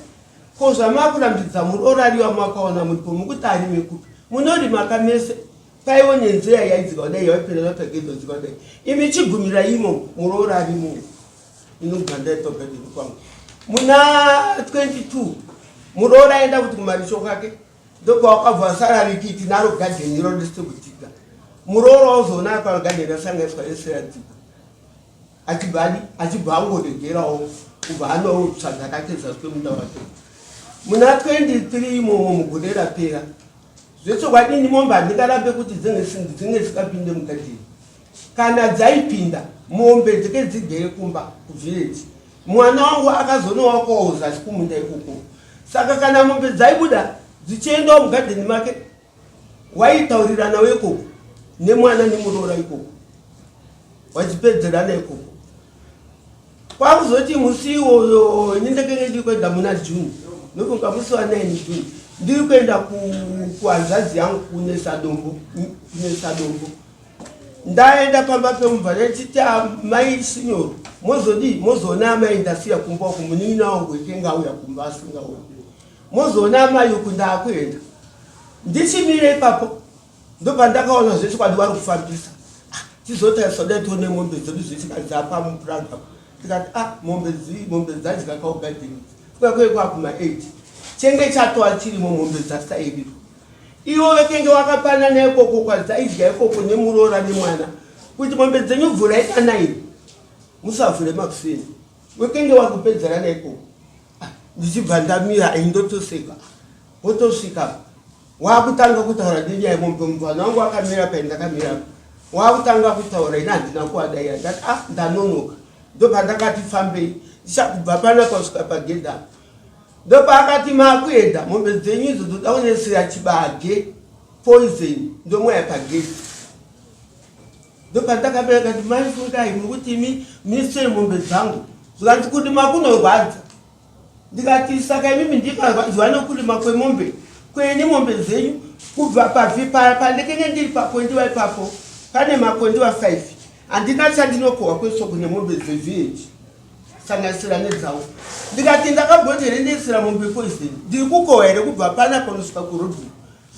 ko zvamakurambidza muroora ariwa makaona muripo mukuti arime kupi munorima kamese Paiwo nenzira yaidzika kudai yaipinda napagedhi odzika kudai imi chigumira imo muroora arimo inobva ndaitwa gadheni kwangu muna 22 muroora aenda kuti kumaricho kwake ndopawakabva asara rikiti naro gadheni iro risiri kudzika muroora wazoona apa gadheni rasanganiswa rese radzika achibva adi achibva angoregerawo kubva anotsvaga kake zasi kwemunda wake muna 23 imomo mugore rapera Zvechokwadi ini mombe handingarambe kuti dzinge dzisingapinde mugadheni. Kana dzaipinda, mombe dzeke dzigere kumba kuvillage. Mwana wangu akazonowakwawo zasi kumunda ikoko. Saka kana mombe dzaibuda dzichiendawo mugadheni make, waitauriranawo ikoko nemwana nemuroora ikoko. Wachipedzerana ikoko. Kwakuzoti musi iwoyo ini ndakenge ndiri kuenda muna June ndofunga musi wa 9 June ndiri kuenda kuhanzvadzi yangu kunesadombo kunesadombo ndaenda pamba pemubva ndichiti ah, mai sinyoro mozodii mozoona amai ndasiya kumba uku munin'ina wangu ikenge auya kumba asingauya mozoona amai uku ndaakuenda ndichimire ipapo Ndopandakaona zvechokwadi vari kufambisa. Ah, tizotarisa dai tione mombe dzedu zvechikadzi dzapa mupuranga. Tikati ah mombe dzi mombe dzadya kaugadheni. Kuya kuye kwa kuma 8. Chenge chatoa chirimo mombe dzasairirwa. Ivo vekenge wakapanana ikoko kwadzaidya ikoko nemuroora nemwana. Kuti mombe dzenyu vhurai kana iri. Musavhure makuseni. Wekenge wakupedzerana ikoko. Ah, ndichibva ndamira indotoseka. Wotosvika wakutanga kutaura nenyaya yemombe mubvana wangu wakamira pai ndakamira wakutanga kutaura ini handina kuwadaira ndati ah ndanonoka ndopandakati fambei ndichakubva panapa kusvika pagedhi apa ndopaakati makuenda mombe dzenyu idzo dzoda kunesera chibage poison ndomwaya pagedhi ndopandakamira kati mai fungai mukuti imi misei mombe dzangu zvikanzi kurima kunorwadza Ndikati saka imimi ndikarwadziwa nokurima kwemombe kweni mombe dzenyu kubva pavhi paya pandikenge ndiri pakondiwa ipapo pane makondiwa 5 handina chandinokohwa kwesoko nemombe dzevillage sanganisira nedzavo ndikati ndakaboti here ndiisira mombe poison ndiri kukohwa here kubva pana panosvika kurodhu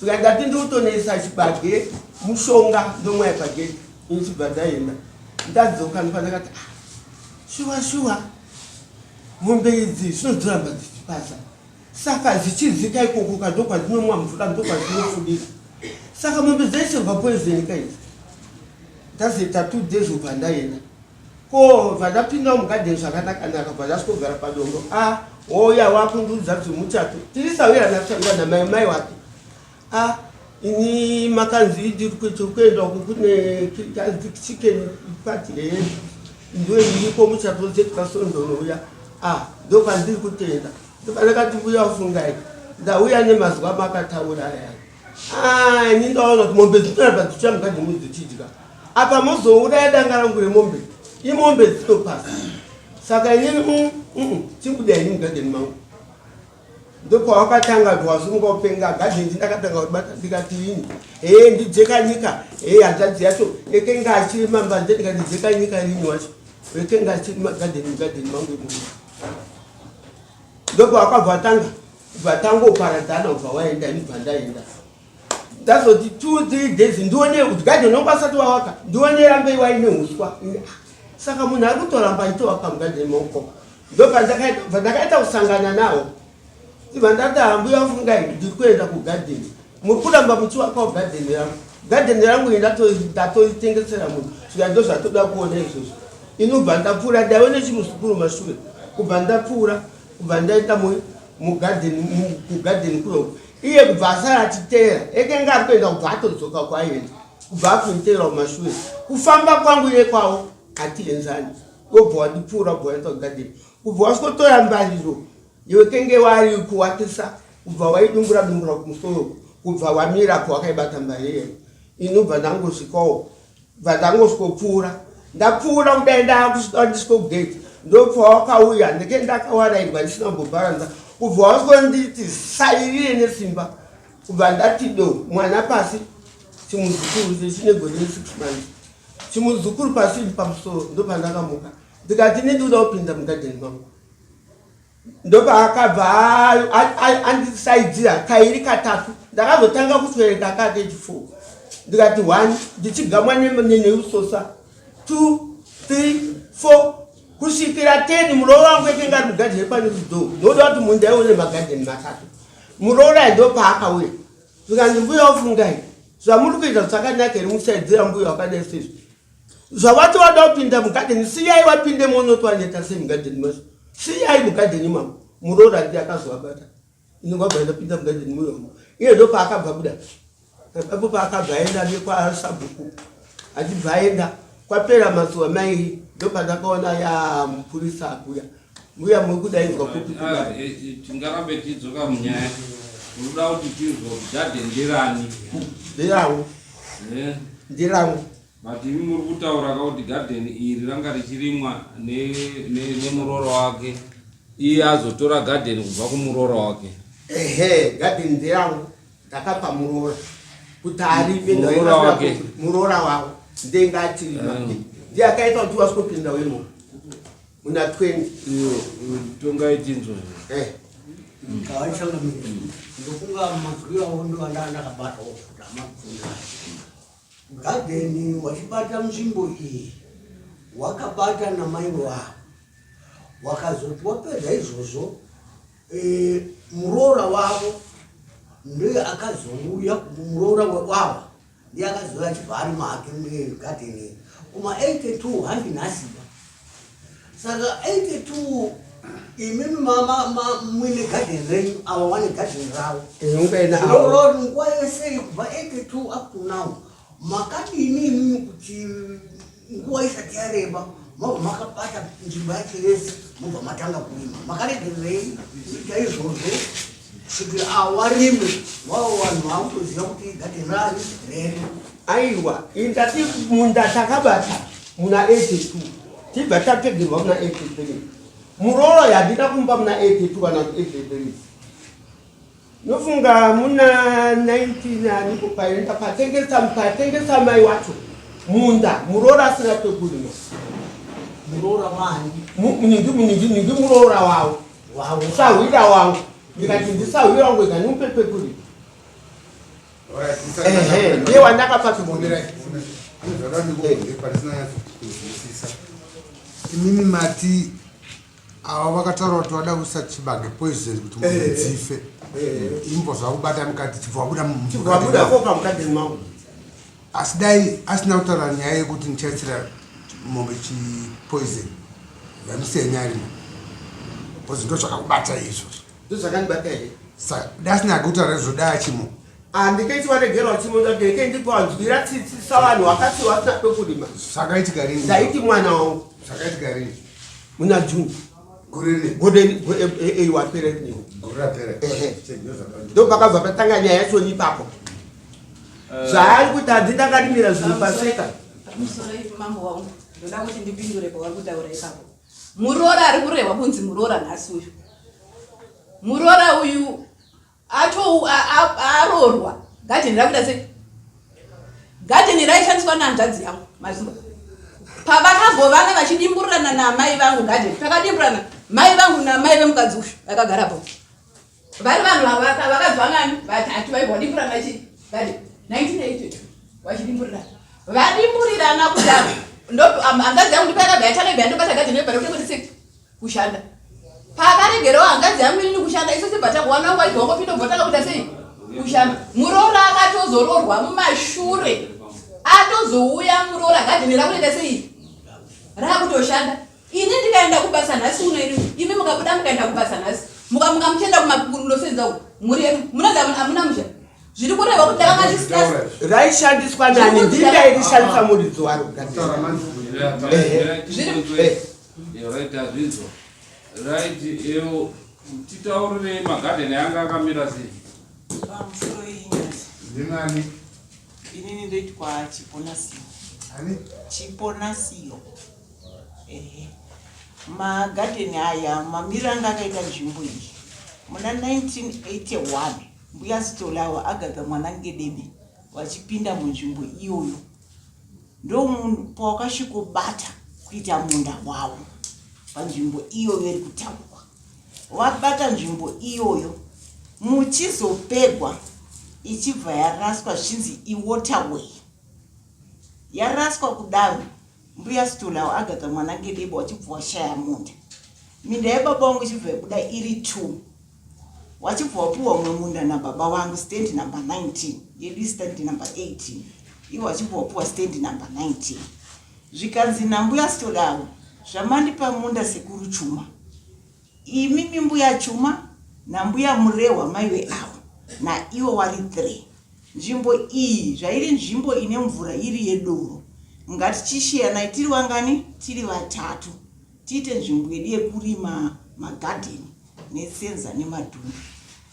saka ndati ndikutonoisa chibage mushonga ndomwaya pagedhi inichibva ndaenda ndadzoka ndopandakati ah, shuwa shuwa Mombe idzi zvinodzoramba dzichipasa saka dzichidzika ikoko ka ndokwadzinomwa mvura ndokwadzinofudira saka mombe dzaisirwa poison ka idzi ndazoita two days ubva ndaenda ko bva ndapindawo mugadheni zvakanakanaka bva ndasvikogara padombo a ah, wouya wakundiudza kuti muchato tirisawira natsvangwa namai mai wake Ah, ini makanzi ndiri kuenda uku kune chicken party here ndiyo iriko muchato zetikasondonouya ah ndopandiri kutenda ndopandakati mbuya fungai ndauya nemazuva makataura aya ah ini ndaona kuti mombe dzinoramba dzichiya mukadzi mudzichidya apa mozouraya danga rangu remombe imombe dzinopasa Saka inini chibuda ini mugadheni mangu. Ndopawakatanga kuti wasunga upenga gadheni ndakatanga kubata ndikati ini hee ndijeka nyika hee hanzvadzi yacho ekenga achirima mbanje ndikati jeka nyika rini wacho ekenga achirima gadheni mugadheni mangu imomo. Ndopawakabva watanga kubva tangoparadzana kubva waenda ini bva ndaenda. Ndazoti 2 3 days ndione kuti gadheni wangu asati wawaka ndione rambe waine uswa. Saka munhu ari kutoramba achitovaka mugadheni maoko. Ndopandakaita kusangana nawo ndibva ndati hambuya fungai ndiri kuenda kugadheni muri kuramba muchivakawo gadheni rangu gadheni rangu ini ndatoitengesera munhu svika ndo zvatoda kuona izvozvo ini ubva ndapfuura ndaive nechimuzukuru mashure kubva ndapfuura kubva ndaita mugadheni kugadheni kunoku iye kubva asara achiteera ekenge ari kuenda kubva atodzoka kwaienda kubva akuiteera kumashure kufamba kwangu iye kwavo hatienzani wobva wandipfuura wobva waenda kugadheni kubva wasvikotora mbariro iwe kenge wari kuwakisa kubva waidumbura dumbura kumusoro kubva wamira ko wakaibata mbariro iyeyo inobva ndangosvikawo bva ndangosvikopfuura ndapfuura kudai ndakusvika ndisviko kugate ndobva wakauya ndeke ndakawarairwa ndisina kumbobharanza kubva wasvikonditi sairire nesimba kubva ndati do mwana pasi chimuzukuru chine gore ne6 months chimuzukuru pasi pamusoro ndopandakamuka ndikati ini ndikuda kupinda mugadheni mangu ndopaakabva andisaidzira kairi katatu ndakazotanga kuswereka kake chifuo ndikati one ndichigamwa neusosa two three four kusvikira ten muroora wangu ekenge ari mugadheni panezido ndoda kuti munda ione magadheni matatu muroora ndopaakauya zvikanzi mbuya ufungai zvamuri kuita zvakanaka here musaidzira mbuya wakadai sezvi zvavati wada kupinda mugadheni siyai wapinde monoti waneta sei mugadheni macho siyai mugadheni mamo muroora ndiye akazovabata ini kwabva ndapinda mugadheni muyomo iye ndopaakabva buda apo paakabva aenda nekwasabhuku achibva aenda kwapera mazuva mairi ndopandakaona ya mupurisa akuya Mbuya muri kudaidzwa kupi kudai? Ah, eh, eh, tingarambe tichidzoka munyaya. Unoda kuti tinzwe kuti garden nderani? Nderangu. Eh. Nderangu. But imi muri kutaura ka kuti garden iri ranga richirimwa nemuroora wake. Iye azotora garden kubva kumuroora wake. Ehe, garden nderangu. Ndakapa muroora kuti arime muroora wake. Muroora wavo ndenga achirima. Ndiye akaita kuti wasvopinda wemo. Muna 20. Iyo tongai tinzwe. Eh. Kawachangamire. Ndokunga mazwi awo ndo anda ndakabata kuti amabvunza. Gadheni wachibata nzvimbo iyi wakabata namai wavo. Wakazoti wapedza izvozvo eh, muroora wavo ndiye akazouya muroora wavo ndiye akazouya achibva ari make mugadheni kuma 82 handi nhasiba saka 82 imimi muine gadheni renyu ava wane gadheni ravo zvinoreva kuti nguva yese kubva 82 up to now makadini imimi kuti nguva isati yareba mobva makabata nzvimbo yacho yese mobva matanga kurima makaregererei kuita izvozvo kusvikira awarime wavo vanhu vakutoziva kuti gadheni rani redu aiwa indati munda takabata muna 82 tibva tategerwa muna 83 muroora yandida kumba muna 82 kana 83 Nofunga muna 19 aniko paenda patengesa patengesa mai wacho munda muroora asina pekurima. Muroora wani? Ningi ningi ningi muroora wavo. Wavo. Sahwira wangu. Ndikati ndisahwira wangu ega nimupe pekurima. Ehe, ndiye wandakapa pekurima. Imimi mati ava vakataura kuti vada kuisa chibage poison kuti mombe eh, dzife eh. imbo zvakubata mukati chibva wabuda wabuda koka mukati mangu asi dai asina kutaura nyaya yekuti ndichaisira mombe chipoison vamusiya nyarimo bcause ndo zvakakubata izvozvo ndo zvakandibata here saka dai asina kutaura izvo dai achimo handiketi waregerwa chimoda ndeke ndikwanzwira tsitsi savanhu wakati wasina pekurima zvakaitika rini ndaiti mwana wangu zvakaitika rini muna june gore wapera rapera ndo pakabva patanga nyaya yacho ipapo eh. zvaari kuti handi ndakarimira zvinhu paseka pamusoro mambo wangu ndoda kuti ndipindure pauri kutaura ipapo. Muroora ari kurehwa kunzi muroora nhasi uyu. Muroora uyu ato aroorwa gadheni rakuita sei? Gadheni raishandiswa nehanzvadzi yangu mazuva pavakagovana vachidimburirana naamai vangu gadheni takadimburirana mai vangu namai vemukadzi uyu vakagara po vari vanhu vakadzi vangani vatatu vaibva vadimburirana chi gadheni 1982 vachidimburirana vadimburirana kudaro hanzvadzi yangu ndipayakabva yatanga ibva yandobata gadheni yobva rekuti sei kushanda paakaregerawo hanzvadzi yangu inini kushanda isu sibva takuwana wangu aibva wangopinda ubva tanga kuita sei kushanda muroora akatozoroorwa mumashure atozouya muroora gadheni rakutoita sei rakutoshanda ini ndikaenda kubasa nhasi uno ini imi mukabuda mukaenda kubasa nhasi mukamuka muchienda kumakunosenza uku mhuri yedu munozi hamuna musha zviri kureva kuti ndakanga ndisina raishandiswa nani ndindairishandisa muridzi waro Right, azvinzwa. Right, ewo titaurirei magadheni anga akamira sei? Pamusoro inyasi. Ndinani? Inini ndoitwa Chiponasiyo. Ani? Chiponasiyo. Ehe. Magadheni aya mamiro anga akaita nzvimbo iyi. Muna 1981 mbuya Sitolawa agaga mwana Ngedebe vachipinda munzvimbo iyoyo. Ndopawakasvikobata kuita munda wavo panzvimbo iyoyo iri kutaurwa. Wabata nzvimbo iyoyo muchizopegwa ichibva yaraswa zvichinzi iwaterway. Yaraswa kudaro mbuya Sitolawo agaga mwana Ngedebe wachibva washaya munda. Minda yababa wangu ichibva yabuda iri two. Wachibva wapiwa umwe munda nababa vangu stand number 19 yedu stand number 18 ivo wachibva wapiwa stand number 19 zvikanzi nambuya Sitolawo zvamandipa munda sekuru Chuma imimi mbuya Chuma nambuya Murehwa maive avo naivo wari 3 nzvimbo iyi zvairi nzvimbo ine mvura iri yedoro ngatichishiyanai tiri vangani tiri vatatu tiite nzvimbo yedu yekurima magadheni netsenza nemadhumbe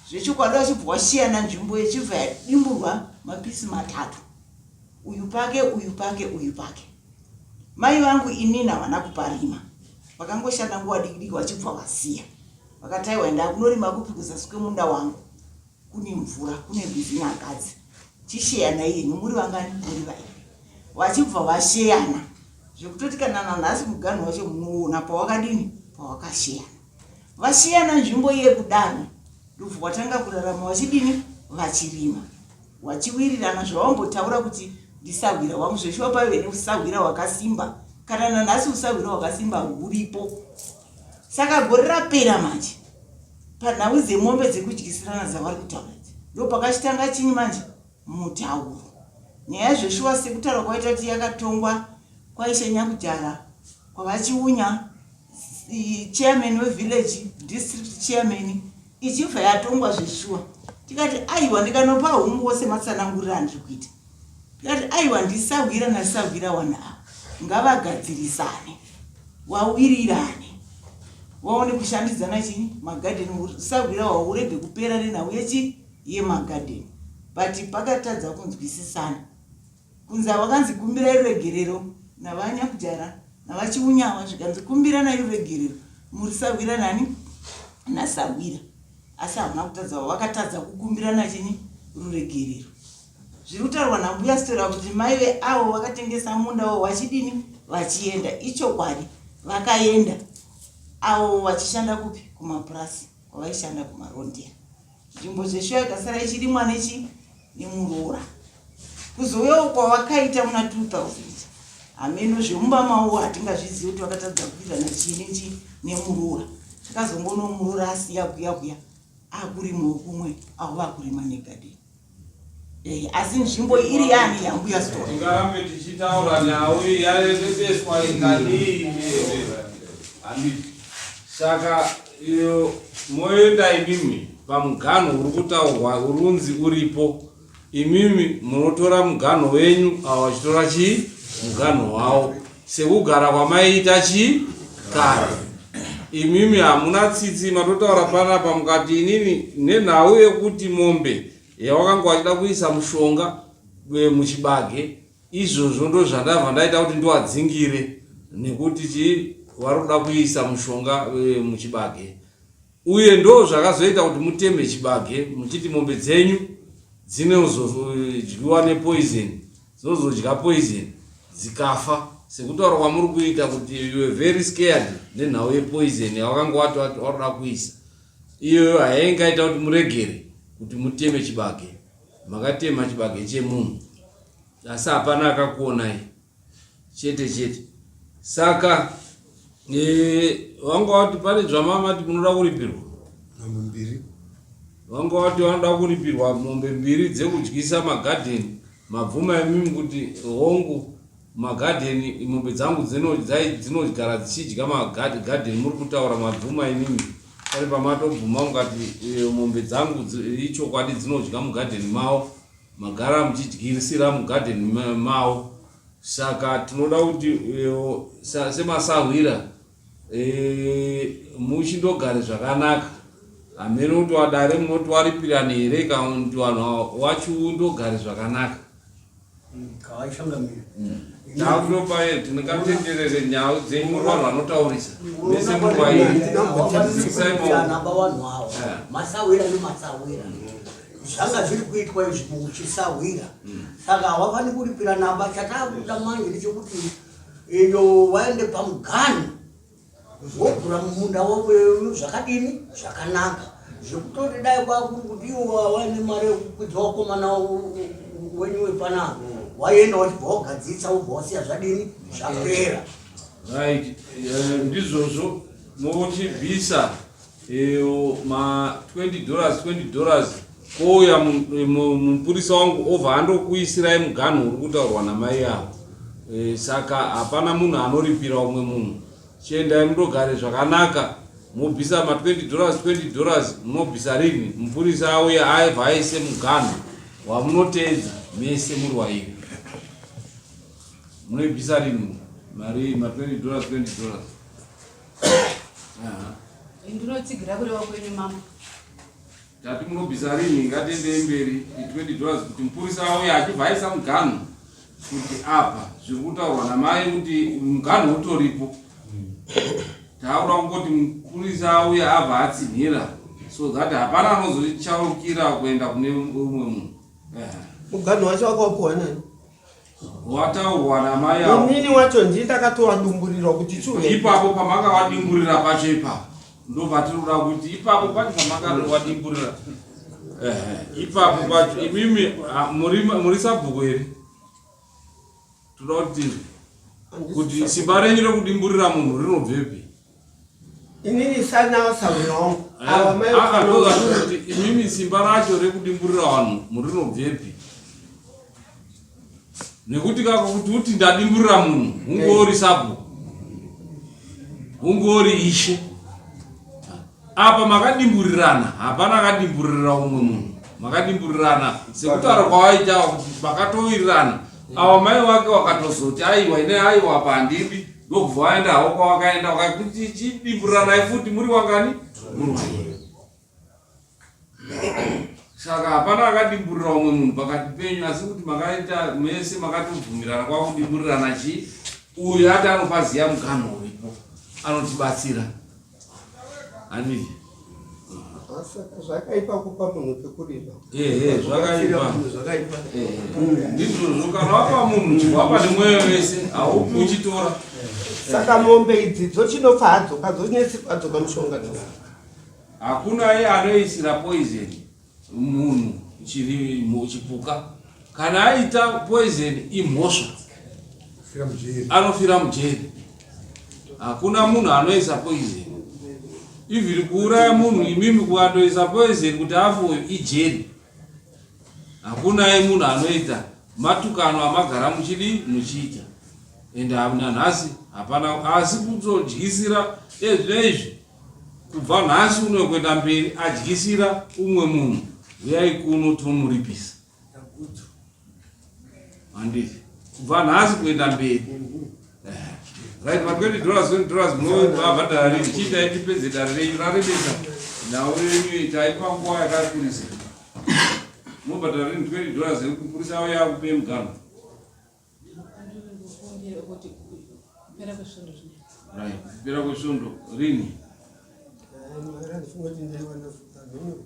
zvechokwadi vachibva wasiyana nzvimbo yechibva yadimburwa mapisi matatu uyu pake uyu pake uyu pake mai vangu inini havana kuparima vakangoshanda nguva diki diki vachibva vasiya vakataiwa enda kunorima kupi kuzasi kwemunda wangu kune mvura kune rwizi nyakadzi chisheyanai henyu muri vangani muri vairi vachibva vasheyana zvekutoti kana nanhasi muganhu wacho munoona pawakadini pawakasheyana vasheyana nzvimbo iye kudaro ndobva watanga kurarama vachidini vachirima wachiwirirana zvawambotaura kuti ndisahwira wangu zveshuwa paive neusahwira hwakasimba kana nanhasi usahwira hwakasimba huripo saka gore rapera manje panhau dzemombe dzekudyisirana dzavari kutaura idzi ndopakachitanga chinyi manje mutauro nyaya zveshuwa sekutaura kwaita kuti yakatongwa kwaishe nyakujara kwavachiunya chairman wevillage district chairman ichibva yatongwa zveshuwa tikati aiwa ndikanopa hungu wose matsanangurira andiri kuita tikati aiwa ndisahwira nasahwira wanhu ava ngavagadzirisane wawirirane waone kushandidzana chii magadheni usahwira waurege kupera nenhau yechi yemagadheni but pakatadza kunzwisisana kunzi havakanzi kumbirai ruregerero navanyakujara navachiunyawa zvikanzi kumbiranai ruregerero murisahwira nani nasahwira asi havana kutadza vakatadza kukumbirana chinyi ruregerero Zviri kutaurwa nambuya Stella kuti mai veavo vakatengesa munda wavo vachidini vachienda ichokwadi vakaenda avo vachishanda kupi kumapurasi kwavaishanda kumarondera nzvimbo zveshuwa ikasara ichirimwa nechi nemuroora kuzouyawo kwavakaita muna 2000 hameno zvemumba mavo hatingazvizivi kuti vakatadza kuwirirana chii nechi nemuroora takazongoona muroora asiya kuya kuya akurimawo kumwe avo vakurima negadheni Eh, asi nzvimbo iri yani yambuya story Tingarambe tichitaura nhau iyi yarebeswa ikadii handiti saka iyo moenda imimi pamuganho uri kutaurwa urunzi uripo imimi munotora muganho wenyu ava vachitora chii muganho wavo sekugara kwamaiita chii kare imimi hamuna tsitsi matotaura panapa mukati inini nenhau yekuti mombe yawakanga wachida kuisa mushonga eh, muchibage izvozvo ndozvandabva ndaita kuti ndiwadzingire nekuti chii vari kuda kuisa mushonga eh, muchibage uye ndo zvakazoita kuti muteme chibage muchiti mombe dzenyu dzinozodyiwa nepoison dzinozodya poison dzikafa sekutaura kwamuri kuita kuti you were very scared nenhau yepoison yawakanga wati waroda kuisa iyoyo hayaingaita kuti muregere kuti muteme chibage makatema chibage chemunhu asi hapana akakuonai chete chete saka e, vanga vati pane zvamamati munoda kuripirwa mombe mbiri vanga vati vanoda kuripirwa mombe mbiri dzekudyisa magadheni mabvuma imimi kuti hongu magadheni mombe dzangu dzinogara dzichidya magadheni muri kutaura mabvuma imimi pane pamatobvuma mukati e, mombe dzangu ichokwadi dzinodya mugadheni mavo Magara muchidyirisira mugarden mavo saka tinoda kuti eh, semasahwira eh, muchindogare zvakanaka hameno kuti wadare munoti waripirani here kana kuti vanhu wachiundogare zvakanaka Takutopa tingatenderere nhau dzenyu muri vanhu vanotaurisa mese muri vairianaba vanhu ava eh. masahwira nemasahwira zvanga zviri kuitwa izvi muchisahwira mm. saka hawafani kuripira namba chatakuda manje ndechekuti iyo waende pamuganhu Wogura munda zvakadini zvakanaka zvekutoti dai kwakuri kuti iwo waine mari yekukwidza wakomana wenyu wepanapa waienda wachibva wagadzirisa wobva wasiya zvadini zvapera. Right, eh, ndizvozvo mochibvisa eh, ma 20 dollars 20 dollars kouya mupurisa wangu obva andokuisirai muganhu uri kutaurwa namai avo eh, saka hapana munhu anoripira umwe munhu Chiendai mundogare zvakanaka mobvisa ma 20 dollars 20 dollars munobvisa rini mupurisa auya aibva aise muganhu wamunoteedza mese muri wairi munoibvisa rini mari ma 20 dollars 20 dollars ndinotsigira kureva kwenyu mama Tati munobvisa rini ngatiendei mberi 20 dollars kuti mupurisa auye achibva aisa muganhu kuti apa zviri kutaurwa namai kuti muganhu utoripo takuda kungoti mupurisa auye abva atsinhira so that hapana anozochaukira kuenda kune umwe munhu muganhu wacho wakaupiwa nani wataurwa namai avo inini wacho ndii ndakatowadumburirwa kuti chiuye ipapo pamakavadimburira pacho ipapo ndopatiri kuda kuti ipapo pacho pamakavadimburira ipapo pacho imimi muri sabhuku here toda kuti tinzwe kuti simba renyu rekudimburira munhu rinobvepi inini sana sahwira wangu eh, ava mai kuti imimi simba racho rekudimburira vanhu murinobvepi nekuti kako kuti uti ndadimburira munhu ungori sabhuku ungori ishe apa makadimburirana hapana akadimburirira umwe munhu makadimburirana sekutaura kwawaita kuti makatowirirana awa mai wake wakatozoti aiwa ine aiwa apa handidi ndokubva waenda havo kwawakaenda wakakuti chidimburanai futi muri wangani muri wangani saka hapana akadimburira umwe munhu pakati penyu asi kuti makaita mese makatobvumirana kwakudimburirana chii uyu ati anopaziya muganho uripo anotibatsira Handiti? Saka zvakaipa kupa munhu pekurima. Ehe, zvakaipa. Zvakaipa. Ndizvozvo kana wapa munhu wapa nemwoyo wese haupi uchitora. Saka mombe idzi dzochinofa hadzo kadzonesirwa dzoka mushonga dzoka. Hakuna iye anoisira poison munhu chiri chipuka. Kana aita poison imhosva. Anofira mujeri. Hakuna munhu anoisa poison. Even kuuraya munhu imimi kuandoisa poison kuti afe uyu ijeri. Hakuna ye munhu anoita matukano amagara muchidii muchiita. And nanhasi hapana asi kutodyisira ezvino izvi kubva nhasi uno kuenda mberi adyisira umwe munhu huyai kuno tomuripisa. Handiti kubva nhasi kuenda mberi. Right, ma 20 dollars 20 dollars munovabhadhara rini chiitai tipedze dare renyu rarebesa nhau yenyu taipa nguva yakakurisa munobhadhara rini 20 dollars yekupurisa auya akupe muganho. Kupera kwesvondo zvino. Right, kupera kwesvondo rini?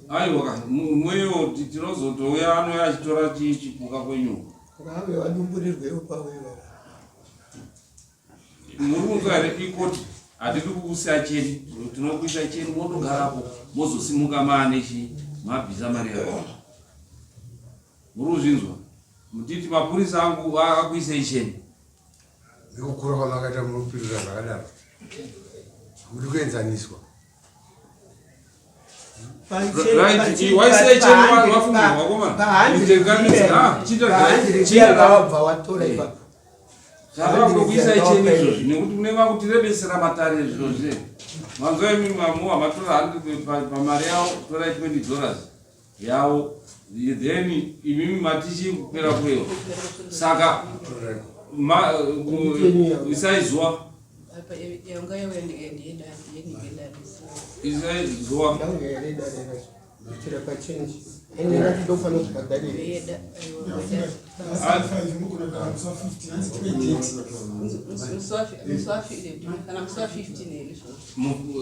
Aiwa ka mweyo tinozotouya anouya achitora chipuka kwenyu. Ngave vadumburirwewo pavo ivavo. Muri kunzwa here ikoti hatidi kukusiya cheni tinokuisa cheni motogarapo mozosimuka maane chi mabvisa mari yako. Muri kuzvinzwa? Mutiti mapurisa angu akuisei cheni. Nekukura kwamakaita munopindura zvakadaro. Muri kuenzaniswa. Zvavakuisa cheni izvozvi nekuti mune vakutirebesera matare izvozvi. Manzwa imi mamuwa matora pamari yavo torai 20 dollars. yavo then imimi matichi kupera kweyo saka isai zuva isai zuva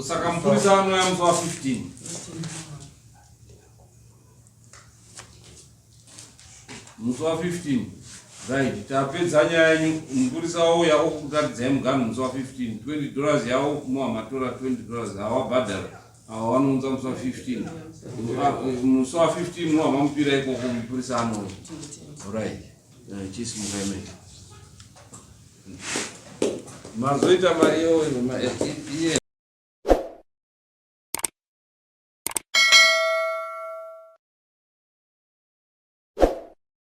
saka mupurisa anouya musi wa 15 musi wa 15 right tapedza nyaya yenyu mupurisa wauya okutaridzai muganhu musi wa 15 20 dollars yavo muwa matora 20 dollars hawabhadhara awa vanounza musi wa 15 musi wa 15 muwa mamupira ikoko mupurisa anouya right eh, chisimukai mei mazoita mari iyoyo iye.